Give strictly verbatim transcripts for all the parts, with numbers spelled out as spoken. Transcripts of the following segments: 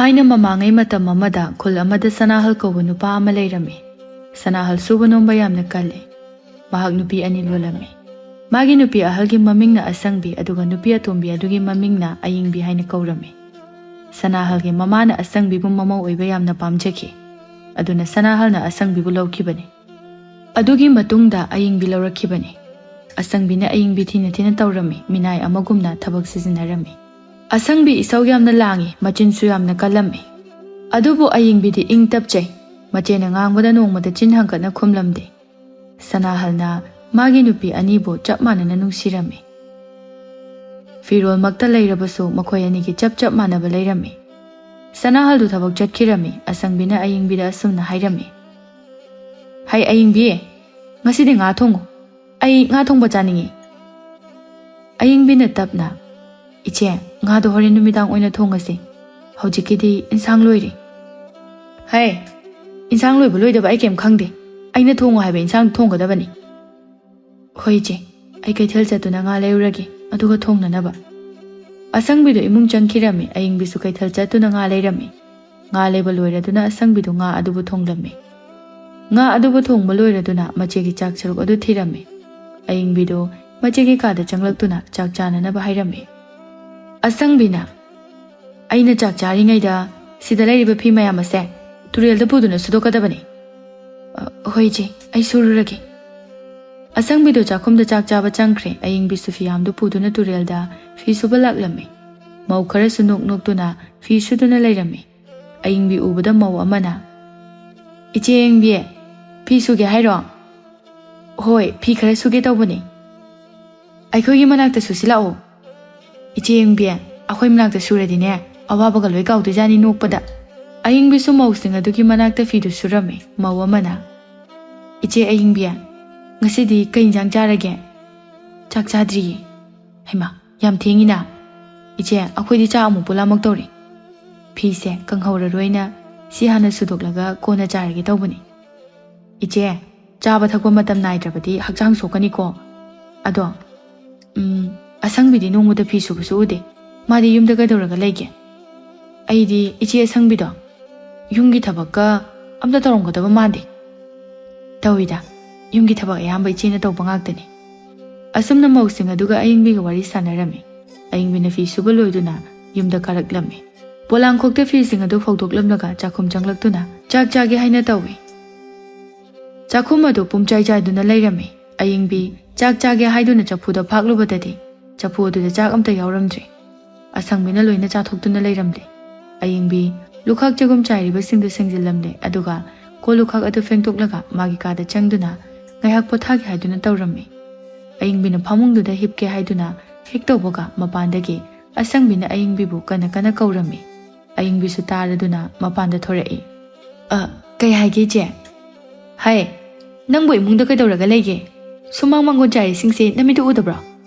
ꯊꯥꯏꯅ ꯃꯃꯥꯡꯉꯩ ꯃꯇꯝ ꯑꯃꯗ ꯈꯨꯜ ꯑꯃꯗ ꯁꯅꯥꯍꯜ ꯀꯧꯕ ꯅꯨꯄꯥ ꯑꯃ ꯂꯩꯔꯝꯃꯤ꯫ ꯁꯅꯥꯍꯜ ꯁꯨꯕ ꯅꯣꯝꯕ ꯌꯥꯝꯅ ꯀꯜꯂꯤ꯫ ꯃꯍꯥꯛ ꯅꯨꯄꯤ ꯑꯅꯤ ꯂꯣꯜꯂꯝꯃꯤ꯫ ꯃꯥꯒꯤ ꯅꯨꯄꯤ ꯑꯍꯜꯒꯤ ꯃꯃꯤꯡꯅ ꯑꯁꯪꯕꯤ, ꯑꯗꯨꯒ ꯅꯨꯄꯤ ꯑꯇꯣꯝꯕꯤ ꯑꯗꯨꯒꯤ ꯃꯃꯤꯡꯅ ꯑꯌꯤꯡꯕꯤ ꯍꯥꯏꯅ ꯀꯧꯔꯝꯃꯤ꯫ ꯁꯅꯥꯍꯜꯒꯤ ꯃꯃꯥꯅ ꯑꯁꯪꯕꯤꯕꯨ ꯃꯃꯧ ꯑꯣꯏꯕ ꯌꯥꯝꯅ ꯄꯥꯝꯖꯈꯤ꯫ ꯑꯗꯨꯅ ꯁꯅꯥꯍꯜꯅ ꯑꯁꯪꯕꯤꯕꯨ ꯂꯧꯈꯤꯕꯅꯤ꯫ ꯑꯗꯨꯒꯤ ꯃꯇꯨꯡꯗ ꯑꯌꯤꯡꯕꯤ ꯂꯧꯔꯛꯈꯤꯕꯅꯤ꯫ ꯑꯁꯪꯕꯤꯅ ꯑꯌꯤꯡꯕꯤ ꯊꯤꯅ ꯊꯤꯅ ꯇꯧꯔꯝꯃꯤ, ꯃꯤꯅꯥꯏ ꯑꯃꯒꯨꯝꯅ ꯊꯕꯛ ꯁꯤꯖꯤꯟꯅꯔꯝꯃꯤ꯫ ꯑꯁꯪꯕꯤ ꯏꯁꯧ ꯌꯥꯝꯅ ꯂꯥꯡꯏ, ꯃꯆꯤꯟꯁꯨ ꯌꯥꯝꯅ ꯀꯜꯂꯝꯃꯤ꯫ ꯑꯗꯨꯕꯨ ꯑꯌꯤꯡꯕꯤꯗꯤ ꯏꯪ ꯇꯞꯆꯩ꯫ ꯃꯆꯦꯅ ꯉꯥꯡꯕꯗ ꯅꯣꯡꯃꯇ ꯆꯤꯟ ꯍꯪꯒꯠꯅ ꯈꯨꯝꯂꯝꯗꯦ꯫ ꯁꯅꯥꯍꯜꯅ ꯃꯥꯒꯤ ꯅꯨꯄꯤ ꯑꯅꯤꯕꯨ ꯆꯞ ꯃꯥꯟꯅꯅ ꯅꯨꯡꯁꯤꯔꯝꯃꯤ꯫ ꯐꯤꯔꯣꯜꯃꯛꯇ ꯂꯩꯔꯕꯁꯨ ꯃꯈꯣꯏ ꯑꯅꯤꯒꯤ ꯆꯞ ꯆꯞ ꯃꯥꯟꯅꯕ ꯂꯩꯔꯝꯃꯤ꯫ ꯁꯅꯥꯍꯜꯗꯨ ꯊꯕꯛ ꯆꯠꯈꯤꯔꯝꯃꯤ꯫ ꯑꯁꯪꯕꯤꯅ ꯑꯌꯤꯡꯕꯤꯗ ꯑꯁꯨꯝꯅ ꯍꯥꯏꯔꯝꯃꯤ, "ꯍꯩ ꯑꯌꯤꯡꯕꯤ, ꯉꯁꯤꯗꯤ ꯉꯥ ꯊꯣꯡꯉꯨ꯫ ꯑꯩ ꯉꯥ ꯊꯣꯡꯕ ꯆꯥꯅꯤꯡꯉꯤ꯫" ꯑꯌꯤꯡꯕꯤꯅ ꯇꯞꯅ, "ꯏꯆꯦ, ꯉꯥꯗꯣ ꯍꯣꯔꯦꯟ ꯅꯨꯃꯤꯗꯥꯡ ꯑꯣꯏꯅ ꯊꯣꯡꯉꯁꯤ꯫ ꯍꯧꯖꯤꯛꯀꯤꯗꯤ ꯏꯟꯁꯥꯡ ꯂꯣꯏꯔꯦ꯫" "ꯍꯩ, ꯏꯟꯁꯥꯡ ꯂꯣꯏꯕ ꯂꯣꯏꯗꯕ ꯑꯩ ꯀꯩꯝ ꯈꯪꯗꯦ꯫ ꯑꯩꯅ ꯊꯣꯡꯉꯨ ꯍꯥꯏꯕ ꯏꯟꯁꯥꯡ ꯊꯣꯡꯒꯗꯕꯅꯤ꯫" "ꯍꯣꯏ ꯏꯆꯦ, ꯑꯩ ꯀꯩꯊꯦꯜ ꯆꯠꯇꯨꯅ ꯉꯥ ꯂꯩꯔꯨꯔꯒꯦ, ꯑꯗꯨꯒ ꯊꯣꯡꯅꯅꯕ꯫" ꯑꯁꯪꯕꯤꯗꯨ ꯏꯃꯨꯡ ꯆꯪꯈꯤꯔꯝꯃꯤ꯫ ꯑꯌꯤꯡꯕꯤꯁꯨ ꯀꯩꯊꯦꯜ ꯆꯠꯇꯨꯅ ꯉꯥ ꯂꯩꯔꯝꯃꯤ꯫ ꯉꯥ ꯂꯩꯕ ꯂꯣꯏꯔꯗꯨꯅ ꯑꯁꯪꯕꯤꯗꯨ ꯉꯥ ꯑꯗꯨꯕꯨ ꯊꯣꯡꯂꯝꯃꯤ꯫ ꯉꯥ ꯑꯗꯨꯕꯨ ꯊꯣꯡꯕ ꯂꯣꯏꯔꯗꯨꯅ ꯃꯆꯦꯒꯤ ꯆꯥꯛ ꯁꯔꯨꯛ ꯑꯗꯨ ꯊꯤꯔꯝꯃꯤ꯫ ꯑꯌꯤꯡꯕꯤꯗꯨ ꯃꯆꯦꯒꯤ ꯀꯥꯗ ꯆꯪꯂꯛꯇꯨꯅ ꯆꯥꯛ ꯆꯥꯅꯅꯕ ꯍꯥꯏꯔꯝꯃꯤ꯫ ꯑꯁꯪꯕꯤꯅ, "ꯑꯩꯅ ꯆꯥꯛ ꯆꯥꯔꯤꯉꯩꯗ ꯁꯤꯗ ꯂꯩꯔꯤꯕ ꯐꯤ ꯃꯌꯥꯝ ꯑꯁꯦ ꯇꯨꯔꯦꯜꯗ ꯄꯨꯗꯨꯅ ꯁꯨꯗꯣꯛꯀꯗꯕꯅꯤ꯫" "ꯑ, ꯍꯣꯏ ꯏꯆꯦ, ꯑꯩ ꯁꯨꯔꯨꯔꯒꯦ꯫" ꯑꯁꯪꯕꯤꯗꯨ ꯆꯥꯛꯈꯨꯝꯗ ꯆꯥꯛ ꯆꯥꯕ ꯆꯪꯈ꯭ꯔꯦ꯫ ꯑꯌꯤꯡꯕꯤꯁꯨ ꯐꯤꯌꯥꯝꯗꯨ ꯄꯨꯗꯨꯅ ꯇꯨꯔꯦꯜꯗ ꯐꯤ ꯁꯨꯕ ꯂꯥꯛꯂꯝꯃꯤ꯫ ꯃꯧ ꯈꯔꯁꯨ ꯅꯣꯛ ꯅꯣꯛꯇꯨꯅ ꯐꯤ ꯁꯨꯗꯨꯅ ꯂꯩꯔꯝꯃꯤ꯫ ꯑꯌꯤꯡꯕꯤ ꯎꯕꯗ ꯃꯧ ꯑꯃꯅ, "ꯏꯆꯦ ꯑꯌꯤꯡꯕꯤ, ꯐꯤ ꯁꯨꯒꯦ ꯍꯥꯏꯔꯣ?" "ꯍꯣꯏ, ꯐꯤ ꯈꯔ ꯁꯨꯒꯦ ꯇꯧꯕꯅꯤ꯫" "ꯑꯩꯈꯣꯏꯒꯤ ꯃꯅꯥꯛꯇ ꯁꯨꯁꯤ ꯂꯥꯛꯑꯣ꯫" "ꯏꯆꯦ ꯑꯌꯤꯡꯕꯤ, ꯑꯩꯈꯣꯏ ꯃꯅꯥꯛꯇ ꯁꯨꯔꯗꯤꯅꯦ, ꯑꯋꯥꯕꯒ ꯂꯣꯏ ꯀꯥꯎꯗꯣꯏꯖꯥꯠꯅꯤ ꯅꯣꯛꯄꯗ꯫" ꯑꯌꯤꯡꯕꯤꯁꯨ ꯃꯧꯁꯤꯡ ꯑꯗꯨꯒꯤ ꯃꯅꯥꯛꯇ ꯐꯤꯗꯨ ꯁꯨꯔꯝꯃꯤ꯫ ꯃꯧ ꯑꯃꯅ, "ꯏꯆꯦ ꯑꯌꯤꯡꯕꯤ, ꯉꯁꯤꯗꯤ ꯀꯩ ꯏꯟꯖꯥꯡ ꯆꯥꯔꯒꯦ?" "ꯆꯥꯛ ꯆꯥꯗ꯭ꯔꯤꯌꯦ꯫" "ꯍꯩꯃꯥ, ꯌꯥꯝ ꯊꯦꯡꯉꯤꯅ꯫" "ꯏꯆꯦ, ꯑꯩꯈꯣꯏꯗꯤ ꯆꯥꯛ ꯑꯃꯨꯛ ꯄꯨ ꯂꯥꯝꯃꯛꯇꯧꯔꯦ꯫ ꯐꯤꯁꯦ ꯀꯪꯍꯧꯔꯔꯣꯏꯅ ꯁꯤ ꯍꯥꯟꯅ ꯁꯨꯗꯣꯛꯂꯒ ꯀꯣꯟꯅ ꯆꯥꯔꯒꯦ ꯇꯧꯕꯅꯤ꯫" "ꯏꯆꯦ, ꯆꯥꯕ ꯊꯛꯄ ꯃꯇꯝ ꯅꯥꯏꯗ꯭ꯔꯕꯗꯤ ꯍꯛꯆꯥꯡ ꯁꯣꯛꯀꯅꯤꯀꯣ꯫ ꯑꯗꯣ, ꯎꯝ, ꯑꯁꯪꯕꯤꯗꯤ ꯅꯣꯡꯃꯇ ꯐꯤ ꯁꯨꯕꯁꯨ ꯎꯗꯦ꯫ ꯃꯥꯗꯤ ꯌꯨꯝꯗ ꯀꯩꯗꯧꯔꯒ ꯂꯩꯒꯦ?" ꯑꯩꯗꯤ ꯏꯆꯦ ꯑꯁꯪꯕꯤꯗꯣ ꯌꯨꯝꯒꯤ ꯊꯕꯛꯀ ꯑꯝꯇ ꯇꯧꯔꯝꯒꯗꯕ ꯃꯥꯟꯗꯦ꯫ ꯇꯧꯏꯗ, ꯌꯨꯝꯒꯤ ꯊꯕꯛ ꯑꯌꯥꯝꯕ ꯏꯆꯦꯅ ꯇꯧꯕ ꯉꯥꯛꯇꯅꯤ꯫ ꯑꯁꯨꯝꯅ ꯃꯧꯁꯤꯡ ꯑꯗꯨꯒ ꯑꯌꯤꯡꯕꯤꯒ ꯋꯥꯔꯤ ꯁꯥꯟꯅꯔꯝꯃꯤ꯫ ꯑꯌꯤꯡꯕꯤꯅ ꯐꯤ ꯁꯨꯕ ꯂꯣꯏꯗꯨꯅ ꯌꯨꯝꯗ ꯀꯥꯔꯛꯂꯝꯃꯤ꯫ ꯄꯣꯂꯥꯡꯈꯣꯛꯇ ꯐꯤꯁꯤꯡ ꯑꯗꯨ ꯐꯧꯗꯣꯛꯂꯝꯂꯒ ꯆꯥꯛꯈꯨꯝ ꯆꯪꯂꯛꯇꯨꯅ ꯆꯥꯛ ꯆꯥꯒꯦ ꯍꯥꯏꯅ ꯇꯧꯏ꯫ ꯆꯥꯛꯈꯨꯝ ꯑꯗꯨ ꯄꯨꯝꯆꯥꯏ ꯆꯥꯏꯗꯨꯅ ꯂꯩꯔꯝꯃꯤ꯫ ꯑꯌꯤꯡꯕꯤ ꯆꯥꯛ ꯆꯥꯒꯦ ꯍꯥꯏꯗꯨꯅ ꯆꯐꯨꯗ ꯐꯥꯛꯂꯨꯕꯗꯗꯤ ꯆꯐꯨ ꯑꯗꯨꯗ ꯆꯥꯛ ꯑꯝꯇ ꯌꯥꯎꯔꯝꯗ꯭ꯔꯦ꯫ ꯑꯁꯪꯕꯤꯅ ꯂꯣꯏꯅ ꯆꯥꯊꯣꯛꯇꯨꯅ ꯂꯩꯔꯝꯂꯦ꯫ ꯑꯌꯤꯡꯕꯤ ꯂꯨꯈꯥꯛ ꯆꯒꯨꯝ ꯆꯥꯏꯔꯤꯕꯁꯤꯡꯗꯨ ꯁꯦꯡꯖꯤꯜꯂꯝꯂꯦ, ꯑꯗꯨꯒ ꯀꯣꯜ ꯂꯨꯈꯥꯛ ꯑꯗꯨ ꯐꯦꯡꯗꯣꯛꯂꯒ ꯃꯥꯒꯤ ꯀꯥꯗ ꯆꯪꯗꯨꯅ ꯉꯥꯏꯍꯥꯛ ꯄꯣꯊꯥꯒꯦ ꯍꯥꯏꯗꯨꯅ ꯇꯧꯔꯝꯃꯤ꯫ ꯑꯌꯤꯡꯕꯤꯅ ꯐꯃꯨꯡꯗꯨꯗ ꯍꯤꯞꯀꯦ ꯍꯥꯏꯗꯨꯅ ꯍꯦꯛ ꯇꯧꯕꯒ ꯃꯄꯥꯟꯗꯒꯤ ꯑꯁꯪꯕꯤꯅ ꯑꯌꯤꯡꯕꯤꯕꯨ ꯀꯟꯅ ꯀꯟꯅ ꯀꯧꯔꯝꯃꯤ꯫ ꯑꯌꯤꯡꯕꯤꯁꯨ ꯇꯥꯔꯗꯨꯅ ꯃꯄꯥꯟꯗ ꯊꯣꯔꯛꯏ꯫ "ꯑ, ꯀꯩ ꯍꯥꯏꯒꯦ, ꯏꯆꯦ?" "ꯍꯥꯏ, ꯅꯪꯕꯨ ꯏꯃꯨꯡꯗ ꯀꯩꯗꯧꯔꯒ ꯂꯩꯒꯦ? ꯁꯨꯃꯥꯡ ꯃꯥꯡꯒꯣꯟ ꯆꯥꯏꯔꯤꯁꯤꯡꯁꯦ ꯅꯃꯤꯠꯇꯨ ꯎꯗꯕ꯭ꯔꯣ?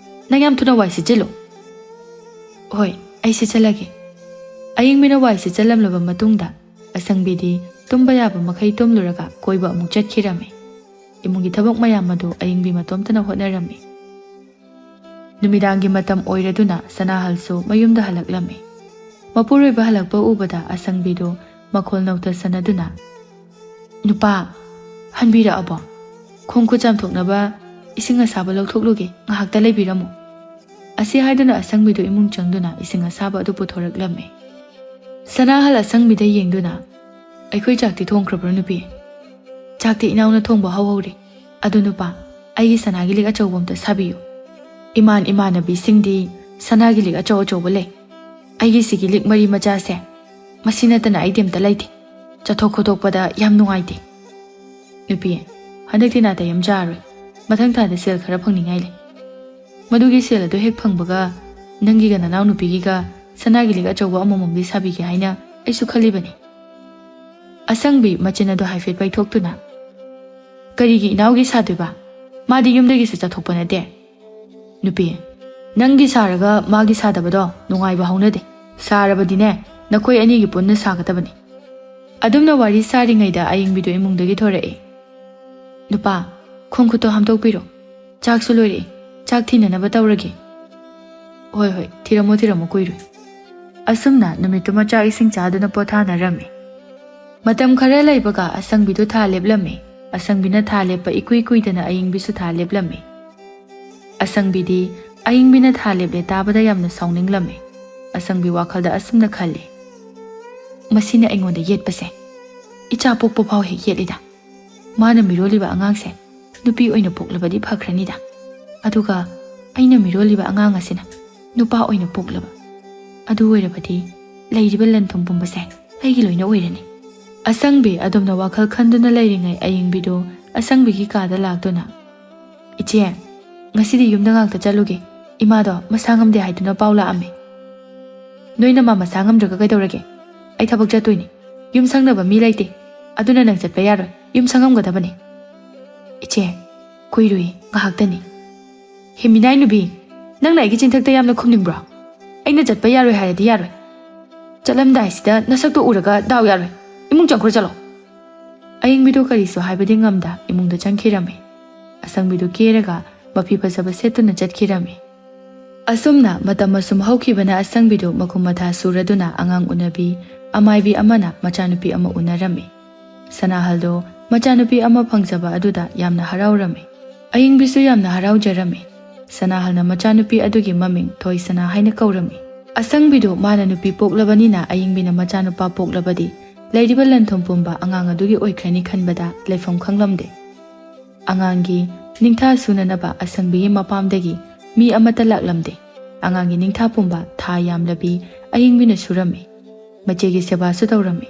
ꯅꯪ ꯌꯥꯝ ꯊꯨꯅ ꯋꯥꯏ ꯁꯤꯠꯆꯤꯜꯂꯨ꯫" "ꯍꯣꯏ, ꯑꯩ ꯁꯤꯠꯆꯜꯂꯒꯦ꯫" ꯑꯌꯤꯡꯕꯤꯅ ꯋꯥꯏ ꯁꯤꯠꯆꯜꯂꯝꯂꯕ ꯃꯇꯨꯡꯗ ꯑꯁꯪꯕꯤꯗꯤ ꯇꯨꯝꯕ ꯌꯥꯕ ꯃꯈꯩ ꯇꯨꯝꯂꯨꯔꯒ ꯀꯣꯏꯕ ꯑꯃꯨꯛ ꯆꯠꯈꯤꯔꯝꯃꯤ꯫ ꯏꯃꯨꯡꯒꯤ ꯊꯕꯛ ꯃꯌꯥꯝ ꯑꯗꯨ ꯑꯌꯤꯡꯕꯤ ꯃꯇꯣꯝꯇꯅ ꯍꯣꯠꯅꯔꯝꯃꯤ꯫ ꯅꯨꯃꯤꯗꯥꯡꯒꯤ ꯃꯇꯝ ꯑꯣꯏꯔꯗꯨꯅ ꯁꯅꯥꯍꯜꯁꯨ ꯃꯌꯨꯝꯗ ꯍꯜꯂꯛꯂꯝꯃꯤ꯫ ꯃꯄꯨꯔꯣꯏꯕ ꯍꯜꯂꯛꯄ ꯎꯕꯗ ꯑꯁꯪꯕꯤꯗꯨ ꯃꯈꯣꯜ ꯅꯧꯊꯁꯅꯗꯨꯅ, "ꯅꯨꯄꯥ, ꯍꯟꯕꯤꯔꯛꯑꯕꯣ? ꯈꯣꯡ ꯈꯨꯠ ꯆꯥꯝꯊꯣꯛꯅꯕ ꯏꯁꯤꯡ ꯑꯁꯥꯕ ꯂꯧꯊꯣꯛꯂꯨꯒꯦ, ꯉꯥꯏꯍꯥꯛꯇ ꯂꯩꯕꯤꯔꯝꯃꯨ꯫" ꯑꯁꯤ ꯍꯥꯏꯗꯨꯅ ꯑꯁꯪꯕꯤꯗꯨ ꯏꯃꯨꯡ ꯆꯪꯗꯨꯅ ꯏꯁꯤꯡ ꯑꯁꯥꯕ ꯑꯗꯨ ꯄꯨꯊꯣꯔꯛꯂꯝꯃꯤ꯫ ꯁꯅꯥꯍꯜ ꯑꯁꯪꯕꯤꯗ ꯌꯦꯡꯗꯨꯅ, "ꯑꯩꯈꯣꯏ ꯆꯥꯛꯇꯤ ꯊꯣꯡꯈ꯭ꯔꯕ꯭ꯔꯣ, ꯅꯨꯄꯤ?" "ꯆꯥꯛꯇꯤ ꯏꯅꯥꯎꯅ ꯊꯣꯡꯕ ꯍꯧꯍꯧꯔꯤ꯫ ꯑꯗꯨ ꯅꯨꯄꯥ, ꯑꯩꯒꯤ ꯁꯅꯥꯒꯤ ꯂꯤꯛ ꯑꯆꯧꯕ ꯑꯝꯇ ꯁꯥꯕꯤꯌꯨ꯫ ꯏꯃꯥꯟ ꯏꯃꯥꯟꯅꯕꯤꯁꯤꯡꯗꯤ ꯁꯅꯥꯒꯤ ꯂꯤꯛ ꯑꯆꯧ ꯑꯆꯧꯕ ꯂꯩ꯫ ꯑꯩꯒꯤꯁꯤꯒꯤ ꯂꯤꯛ ꯃꯔꯤ ꯃꯆꯥꯁꯦ, ꯃꯁꯤ ꯅꯠꯇꯅ ꯑꯩꯗꯤ ꯑꯝꯇ ꯂꯩꯇꯦ꯫ ꯆꯠꯊꯣꯛ ꯈꯣꯠꯇꯣꯛꯄꯗ ꯌꯥꯝ ꯅꯨꯡꯉꯥꯏꯇꯦ꯫" "ꯅꯨꯄꯤ, ꯍꯟꯗꯛꯇꯤ ꯅꯥꯇꯩ ꯑꯃ ꯆꯥꯔꯣꯏ꯫ ꯃꯊꯪ ꯊꯥꯗ ꯁꯦꯜ ꯈꯔ ꯐꯪꯅꯤꯡꯉꯥꯏ ꯂꯩ꯫ ꯃꯗꯨꯒꯤ ꯁꯦꯜ ꯑꯗꯨ ꯍꯦꯛ ꯐꯪꯕꯒ ꯅꯪꯒꯤꯒ ꯅꯅꯥꯎ ꯅꯨꯄꯤꯒꯤꯒ ꯁꯅꯥꯒꯤ ꯂꯤꯛ ꯑꯆꯧꯕ ꯑꯃꯃꯝꯗꯤ ꯁꯥꯕꯤꯒꯦ ꯍꯥꯏꯅ ꯑꯩꯁꯨ ꯈꯜꯂꯤꯕꯅꯤ꯫" ꯑꯁꯪꯕꯤ ꯃꯆꯤꯟ ꯑꯗꯨ ꯍꯥꯏꯐꯦꯠ ꯄꯩꯊꯣꯛꯇꯨꯅ, "ꯀꯔꯤꯒꯤ ꯏꯅꯥꯎꯒꯤ ꯁꯥꯗꯣꯏꯕ? ꯃꯥꯗꯤ ꯌꯨꯝꯗꯒꯤꯁꯨ ꯆꯠꯊꯣꯛꯄ ꯅꯠꯇꯦ꯫" "ꯅꯨꯄꯤ, ꯅꯪꯒꯤ ꯁꯥꯔꯒ ꯃꯥꯒꯤ ꯁꯥꯗꯕꯗꯣ ꯅꯨꯡꯉꯥꯏꯕ ꯍꯧꯅꯗꯦ꯫ ꯁꯥꯔꯕꯗꯤꯅꯦ, ꯅꯈꯣꯏ ꯑꯅꯤꯒꯤ ꯄꯨꯟꯅ ꯁꯥꯒꯗꯕꯅꯤ꯫" ꯑꯗꯨꯝꯅ ꯋꯥꯔꯤ ꯁꯥꯔꯤꯉꯩꯗ ꯑꯌꯤꯡꯕꯤꯗꯨ ꯏꯃꯨꯡꯗꯒꯤ ꯊꯣꯔꯛꯏ꯫ "ꯅꯨꯄꯥ, ꯈꯣꯡ ꯈꯨꯠꯇꯣ ꯍꯥꯝꯗꯣꯛꯄꯤꯔꯣ꯫ ꯆꯥꯛꯁꯨ ꯂꯣꯏꯔꯛꯏ꯫ ꯆꯥꯛ ꯊꯤꯅꯅꯕ ꯇꯧꯔꯒꯦ꯫" "ꯍꯣꯏ, ꯍꯣꯏ, ꯊꯤꯔꯝꯃꯣ, ꯊꯤꯔꯝꯃꯣ, ꯀꯨꯏꯔꯣꯏ꯫" ꯑꯁꯨꯝꯅ ꯅꯨꯃꯤꯠꯇꯨꯃ ꯆꯥꯛ ꯏꯁꯤꯡ ꯆꯥꯗꯨꯅ ꯄꯣꯊꯥꯅꯔꯝꯃꯤ꯫ ꯃꯇꯝ ꯈꯔ ꯂꯩꯕꯒ ꯑꯁꯪꯕꯤꯗꯨ ꯊꯥ ꯂꯦꯞꯂꯝꯃꯤ꯫ ꯑꯁꯪꯕꯤꯅ ꯊꯥ ꯂꯦꯞꯄ ꯏꯀꯨꯏ ꯀꯨꯏꯗꯅ ꯑꯌꯤꯡꯕꯤꯁꯨ ꯊꯥ ꯂꯦꯞꯂꯝꯃꯤ꯫ ꯑꯁꯪꯕꯤꯗꯤ ꯑꯌꯤꯡꯕꯤꯅ ꯊꯥ ꯂꯦꯞꯂꯦ ꯇꯥꯕꯗ ꯌꯥꯝꯅ ꯁꯥꯎꯅꯤꯡꯂꯝꯃꯤ꯫ ꯑꯁꯪꯕꯤ ꯋꯥꯈꯜꯗ ꯑꯁꯨꯝꯅ ꯈꯜꯂꯤ, "ꯃꯁꯤꯅ ꯑꯩꯉꯣꯟꯗ ꯌꯦꯠꯄꯁꯦ ꯏꯆꯥ ꯄꯣꯛꯄ ꯐꯥꯎ ꯍꯦꯛ ꯌꯦꯠꯂꯤꯗ꯫ ꯃꯥꯅ ꯃꯤꯔꯣꯜꯂꯤꯕ ꯑꯉꯥꯡꯁꯦ ꯅꯨꯄꯤ ꯑꯣꯏꯅ ꯄꯣꯛꯂꯕꯗꯤ ꯐꯈ꯭ꯔꯅꯤꯗ꯫ ꯑꯗꯨꯒ ꯑꯩꯅ ꯃꯤꯔꯣꯜꯂꯤꯕ ꯑꯉꯥꯡ ꯑꯁꯤꯅ ꯅꯨꯄꯥ ꯑꯣꯏꯅ ꯄꯣꯛꯂꯕ꯫ ꯑꯗꯨ ꯑꯣꯏꯔꯕꯗꯤ ꯂꯩꯔꯤꯕ ꯂꯟ ꯊꯨꯝ ꯄꯨꯝꯕꯁꯦ ꯑꯩꯒꯤ ꯂꯣꯏꯅ ꯑꯣꯏꯔꯅꯤ꯫" ꯑꯁꯪꯕꯤ ꯑꯗꯨꯝꯅ ꯋꯥꯈꯜ ꯈꯟꯗꯨꯅ ꯂꯩꯔꯤꯉꯩ ꯑꯌꯤꯡꯕꯤꯗꯨ ꯑꯁꯪꯕꯤꯒꯤ ꯀꯥꯗ ꯂꯥꯛꯇꯨꯅ, "ꯏꯆꯦ, ꯉꯁꯤꯗꯤ ꯌꯨꯝꯗ ꯉꯥꯛꯇ ꯆꯠꯂꯨꯒꯦ꯫ ꯏꯃꯥꯗꯣ ꯃꯁꯥ ꯉꯝꯗꯦ ꯍꯥꯏꯗꯨꯅ ꯄꯥꯎ ꯂꯥꯛꯑꯝꯃꯦ꯫" "ꯅꯣꯏꯅ ꯃꯥ ꯃꯁꯥ ꯉꯝꯗ꯭ꯔꯒ ꯀꯩꯗꯧꯔꯒꯦ? ꯑꯩ ꯊꯕꯛ ꯆꯠꯇꯣꯏꯅꯦ꯫ ꯌꯨꯝ ꯁꯪꯅꯕ ꯃꯤ ꯂꯩꯇꯦ꯫ ꯑꯗꯨꯅ ꯅꯪ ꯆꯠꯄ ꯌꯥꯔꯣꯏ꯫ ꯌꯨꯝ ꯁꯪꯉꯝꯒꯗꯕꯅꯦ꯫" "ꯏꯆꯦ, ꯀꯨꯏꯔꯨꯏ, ꯉꯥꯏꯍꯥꯛꯇꯅꯤ꯫" "ꯍꯦ ꯃꯤꯅꯥꯏ ꯅꯨꯕꯤ, ꯅꯪꯅ ꯑꯩꯒꯤ ꯆꯤꯟꯊꯛꯇ ꯌꯥꯝꯅ ꯈꯨꯝꯅꯤꯡꯕ꯭ꯔꯣ? ꯑꯩꯅ ꯆꯠꯄ ꯌꯥꯔꯣꯏ ꯍꯥꯏꯔꯗꯤ ꯌꯥꯔꯣꯏ꯫ ꯆꯠꯂꯝꯗꯥꯏꯁꯤꯗ ꯅꯁꯛꯇꯣ ꯎꯔꯒ ꯗꯥꯎ ꯌꯥꯔꯣꯏ꯫ ꯏꯃꯨꯡ ꯆꯪꯈ꯭ꯔꯣ ꯆꯠꯂꯣ꯫" ꯑꯌꯤꯡꯕꯤꯗꯣ ꯀꯔꯤꯁꯨ ꯍꯥꯏꯕꯗꯤ ꯉꯝꯗ ꯏꯃꯨꯡꯗ ꯆꯪꯈꯤꯔꯝꯃꯤ꯫ ꯑꯁꯪꯕꯤꯗꯨ ꯀꯦꯔꯒ ꯃꯐꯤ ꯐꯖꯕ ꯁꯦꯠꯇꯨꯅ ꯆꯠꯈꯤꯔꯝꯃꯤ꯫ ꯑꯁꯨꯝꯅ ꯃꯇꯝ ꯑꯁꯨꯝ ꯍꯧꯈꯤꯕꯅ ꯑꯁꯪꯕꯤꯗꯨ ꯃꯈꯨꯝ ꯃꯊꯥ ꯁꯨꯔꯗꯨꯅ ꯑꯉꯥꯡ ꯎꯅꯕꯤ ꯑꯃꯥꯏꯕꯤ ꯑꯃꯅ ꯃꯆꯥꯅꯨꯄꯤ ꯑꯃ ꯎꯅꯔꯝꯃꯤ꯫ ꯁꯅꯥꯍꯜꯗꯣ ꯃꯆꯥꯅꯨꯄꯤ ꯑꯃ ꯐꯪꯖꯕ ꯑꯗꯨꯗ ꯌꯥꯝꯅ ꯍꯔꯥꯎꯔꯝꯃꯤ꯫ ꯑꯌꯤꯡꯕꯤꯁꯨ ꯌꯥꯝꯅ ꯍꯔꯥꯎꯖꯔꯝꯃꯤ꯫ ꯁꯅꯥꯍꯜꯅ ꯃꯆꯥꯅꯨꯄꯤ ꯑꯗꯨꯒꯤ ꯃꯃꯤꯡ ꯊꯣꯏꯁꯅꯥ ꯍꯥꯏꯅ ꯀꯧꯔꯝꯃꯤ꯫ ꯑꯁꯪꯕꯤꯗꯨ ꯃꯥꯅ ꯅꯨꯄꯤ ꯄꯣꯛꯂꯕꯅꯤꯅ ꯑꯌꯤꯡꯕꯤꯅ ꯃꯆꯥꯅꯨꯄꯥ ꯄꯣꯛꯂꯕꯗꯤ ꯂꯩꯔꯤꯕ ꯂꯟ ꯊꯨꯝ ꯄꯨꯝꯕ ꯑꯉꯥꯡ ꯑꯗꯨꯒꯤ ꯑꯣꯏꯈ꯭ꯔꯅꯤ ꯈꯟꯕꯗ ꯂꯩꯐꯝ ꯈꯪꯂꯝꯗꯦ꯫ ꯑꯉꯥꯡꯒꯤ ꯅꯤꯡꯊꯥ ꯁꯨꯅꯅꯕ ꯑꯁꯪꯕꯤꯒꯤ ꯃꯄꯥꯝꯗꯒꯤ ꯃꯤ ꯑꯃꯠꯇ ꯂꯥꯛꯂꯝꯗꯦ꯫ ꯑꯉꯥꯡꯒꯤ ꯅꯤꯡꯊꯥ ꯄꯨꯝꯕ ꯊꯥ ꯌꯥꯝꯂꯕꯤ ꯑꯌꯤꯡꯕꯤꯅ ꯁꯨꯔꯝꯃꯤ꯫ ꯃꯆꯦꯒꯤ ꯁꯦꯕꯥꯁꯨ ꯇꯧꯔꯝꯃꯤ꯫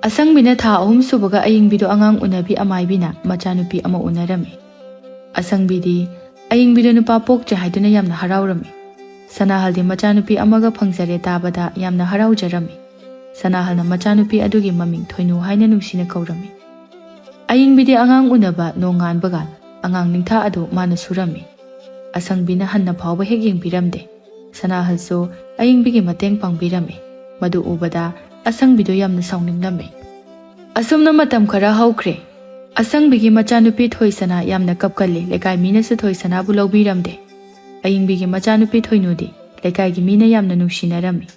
ꯑꯁꯪꯕꯤꯅ ꯊꯥ ꯑꯍꯨꯝ ꯁꯨꯕꯒ ꯑꯌꯤꯡꯕꯤꯗꯨ ꯑꯉꯥꯡ ꯎꯅꯕꯤ ꯑꯃꯥꯏꯕꯤꯅ ꯃꯆꯥꯅꯨꯄꯤ ꯑꯃ ꯎꯅꯔꯝꯃꯤ꯫ ꯑꯁꯪꯕꯤꯗꯤ ꯑꯌꯤꯡꯕꯤꯗꯨ ꯅꯨꯄꯥ ꯄꯣꯛꯇ꯭ꯔꯦ ꯍꯥꯏꯗꯨꯅ ꯌꯥꯝꯅ ꯍꯔꯥꯎꯔꯝꯃꯤ꯫ ꯁꯅꯥꯍꯜꯗꯤ ꯃꯆꯥꯅꯨꯄꯤ ꯑꯃꯒ ꯐꯪꯖꯔꯦ ꯇꯥꯕꯗ ꯌꯥꯝꯅ ꯍꯔꯥꯎꯖꯔꯝꯃꯤ꯫ ꯁꯅꯥꯍꯜꯅ ꯃꯆꯥꯅꯨꯄꯤ ꯑꯗꯨꯒꯤ ꯃꯃꯤꯡ ꯊꯣꯏꯅꯨ ꯍꯥꯏꯅ ꯅꯨꯡꯁꯤꯅ ꯀꯧꯔꯝꯃꯤ꯫ ꯑꯌꯤꯡꯕꯤꯗꯤ ꯑꯉꯥꯡ ꯎꯅꯕ ꯅꯣꯡꯉꯥꯟꯕꯒ ꯑꯉꯥꯡ ꯅꯤꯡꯊꯥ ꯑꯗꯨ ꯃꯥꯅ ꯁꯨꯔꯝꯃꯤ꯫ ꯑꯁꯪꯕꯤꯅ ꯍꯟꯅ ꯐꯥꯎꯕ ꯍꯦꯛ ꯌꯦꯡꯕꯤꯔꯝꯗꯦ꯫ ꯁꯅꯥꯍꯜꯁꯨ ꯑꯌꯤꯡꯕꯤꯒꯤ ꯃꯇꯦꯡ ꯄꯥꯡꯕꯤꯔꯝꯃꯤ꯫ ꯃꯗꯨ ꯎꯕꯗ ꯑꯁꯪꯕꯤꯗꯨ ꯌꯥꯝꯅ ꯁꯥꯎꯅꯤꯡꯂꯝꯃꯤ꯫ ꯑꯁꯨꯝꯅ ꯃꯇꯝ ꯈꯔ ꯍꯧꯈ꯭ꯔꯦ꯫ ꯑꯁꯪꯕꯤꯒꯤ ꯃꯆꯥꯅꯨꯄꯤ ꯊꯣꯏꯁꯅꯥ ꯌꯥꯝꯅ ꯀꯞꯀꯜꯂꯤ꯫ ꯂꯩꯀꯥꯏ ꯃꯤꯅꯁꯨ ꯊꯣꯏꯁꯅꯥꯕꯨ ꯂꯧꯕꯤꯔꯝꯗꯦ꯫ ꯑꯌꯤꯡꯕꯤꯒꯤ ꯃꯆꯥꯅꯨꯄꯤ ꯊꯣꯏꯅꯨꯗꯤ ꯂꯩꯀꯥꯏꯒꯤ ꯃꯤꯅ ꯌꯥꯝꯅ ꯅꯨꯡꯁꯤꯅꯔꯝꯃꯤ꯫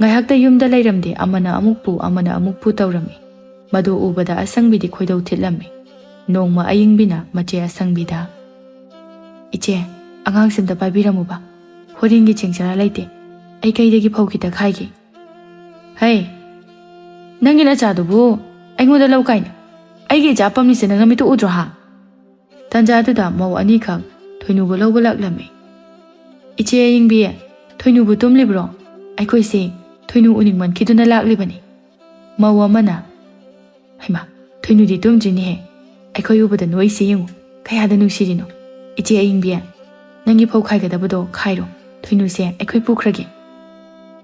ꯉꯥꯏꯍꯥꯛꯇ ꯌꯨꯝꯗ ꯂꯩꯔꯝꯗꯦ, ꯑꯃꯅ ꯑꯃꯨꯛ ꯄꯨ, ꯑꯃꯅ ꯑꯃꯨꯛ ꯄꯨ ꯇꯧꯔꯝꯃꯤ꯫ ꯃꯗꯨ ꯎꯕꯗ ꯑꯁꯪꯕꯤꯗꯤ ꯈꯣꯏꯗꯧ ꯊꯤꯠꯂꯝꯃꯤ꯫ ꯅꯣꯡꯃ ꯑꯌꯤꯡꯕꯤꯅ ꯃꯆꯦ ꯑꯁꯪꯕꯤꯗ, "ꯏꯆꯦ, ꯑꯉꯥꯡꯁꯤꯝꯇ ꯄꯥꯏꯕꯤꯔꯝꯃꯨꯕ꯫ ꯍꯣꯔꯦꯟꯒꯤ ꯆꯦꯡ ꯆꯔꯥ ꯂꯩꯇꯦ꯫ ꯑꯩ ꯀꯩꯗꯒꯤ ꯐꯧ ꯈꯤꯇ ꯈꯥꯏꯒꯦ?" "ꯍꯩ, ꯅꯪꯒꯤ ꯅꯆꯥꯗꯨꯕꯨ ꯑꯩꯉꯣꯟꯗ ꯂꯧ ꯀꯥꯏꯅ? ꯑꯩꯒꯤ ꯏꯆꯥ ꯄꯝꯂꯤꯁꯦ ꯅꯪꯅ ꯃꯤꯠꯇ ꯎꯗ꯭ꯔꯣ ꯍꯥ?" ꯇꯥꯟꯖꯥꯗꯨꯗ ꯃꯧ ꯑꯅꯤꯈꯛ ꯊꯣꯏꯅꯨꯕꯨ ꯂꯧꯕ ꯂꯥꯛꯂꯝꯃꯤ꯫ "ꯏꯆꯦ ꯑꯌꯤꯡꯕꯤ, ꯊꯣꯏꯅꯨꯕꯨ ꯇꯨꯝꯂꯤꯕ꯭ꯔꯣ? ꯑꯩꯈꯣꯏꯁꯦ ꯊꯣꯏꯅꯨ ꯎꯅꯤꯡꯃꯟꯈꯤꯗꯨꯅ ꯂꯥꯛꯂꯤꯕꯅꯤ꯫" ꯃꯧ ꯑꯃꯅ, "ꯍꯩꯃꯥ, ꯊꯣꯏꯅꯨꯗꯤ ꯇꯨꯝꯗ꯭ꯔꯤꯅꯦꯍꯦ꯫ ꯑꯩꯈꯣꯏ ꯎꯕꯗ ꯅꯣꯏꯁꯤ ꯌꯦꯡꯉꯨ, ꯀꯌꯥꯗ ꯅꯨꯡꯁꯤꯔꯤꯅꯣ꯫ ꯏꯆꯦ ꯑꯌꯤꯡꯕꯤ, ꯅꯪꯒꯤ ꯐꯧ ꯈꯥꯏꯒꯗꯕꯗꯣ ꯈꯥꯏꯔꯣ, ꯊꯣꯏꯅꯨꯁꯦ ꯑꯩꯈꯣꯏ ꯄꯨꯈ꯭ꯔꯒꯦ꯫"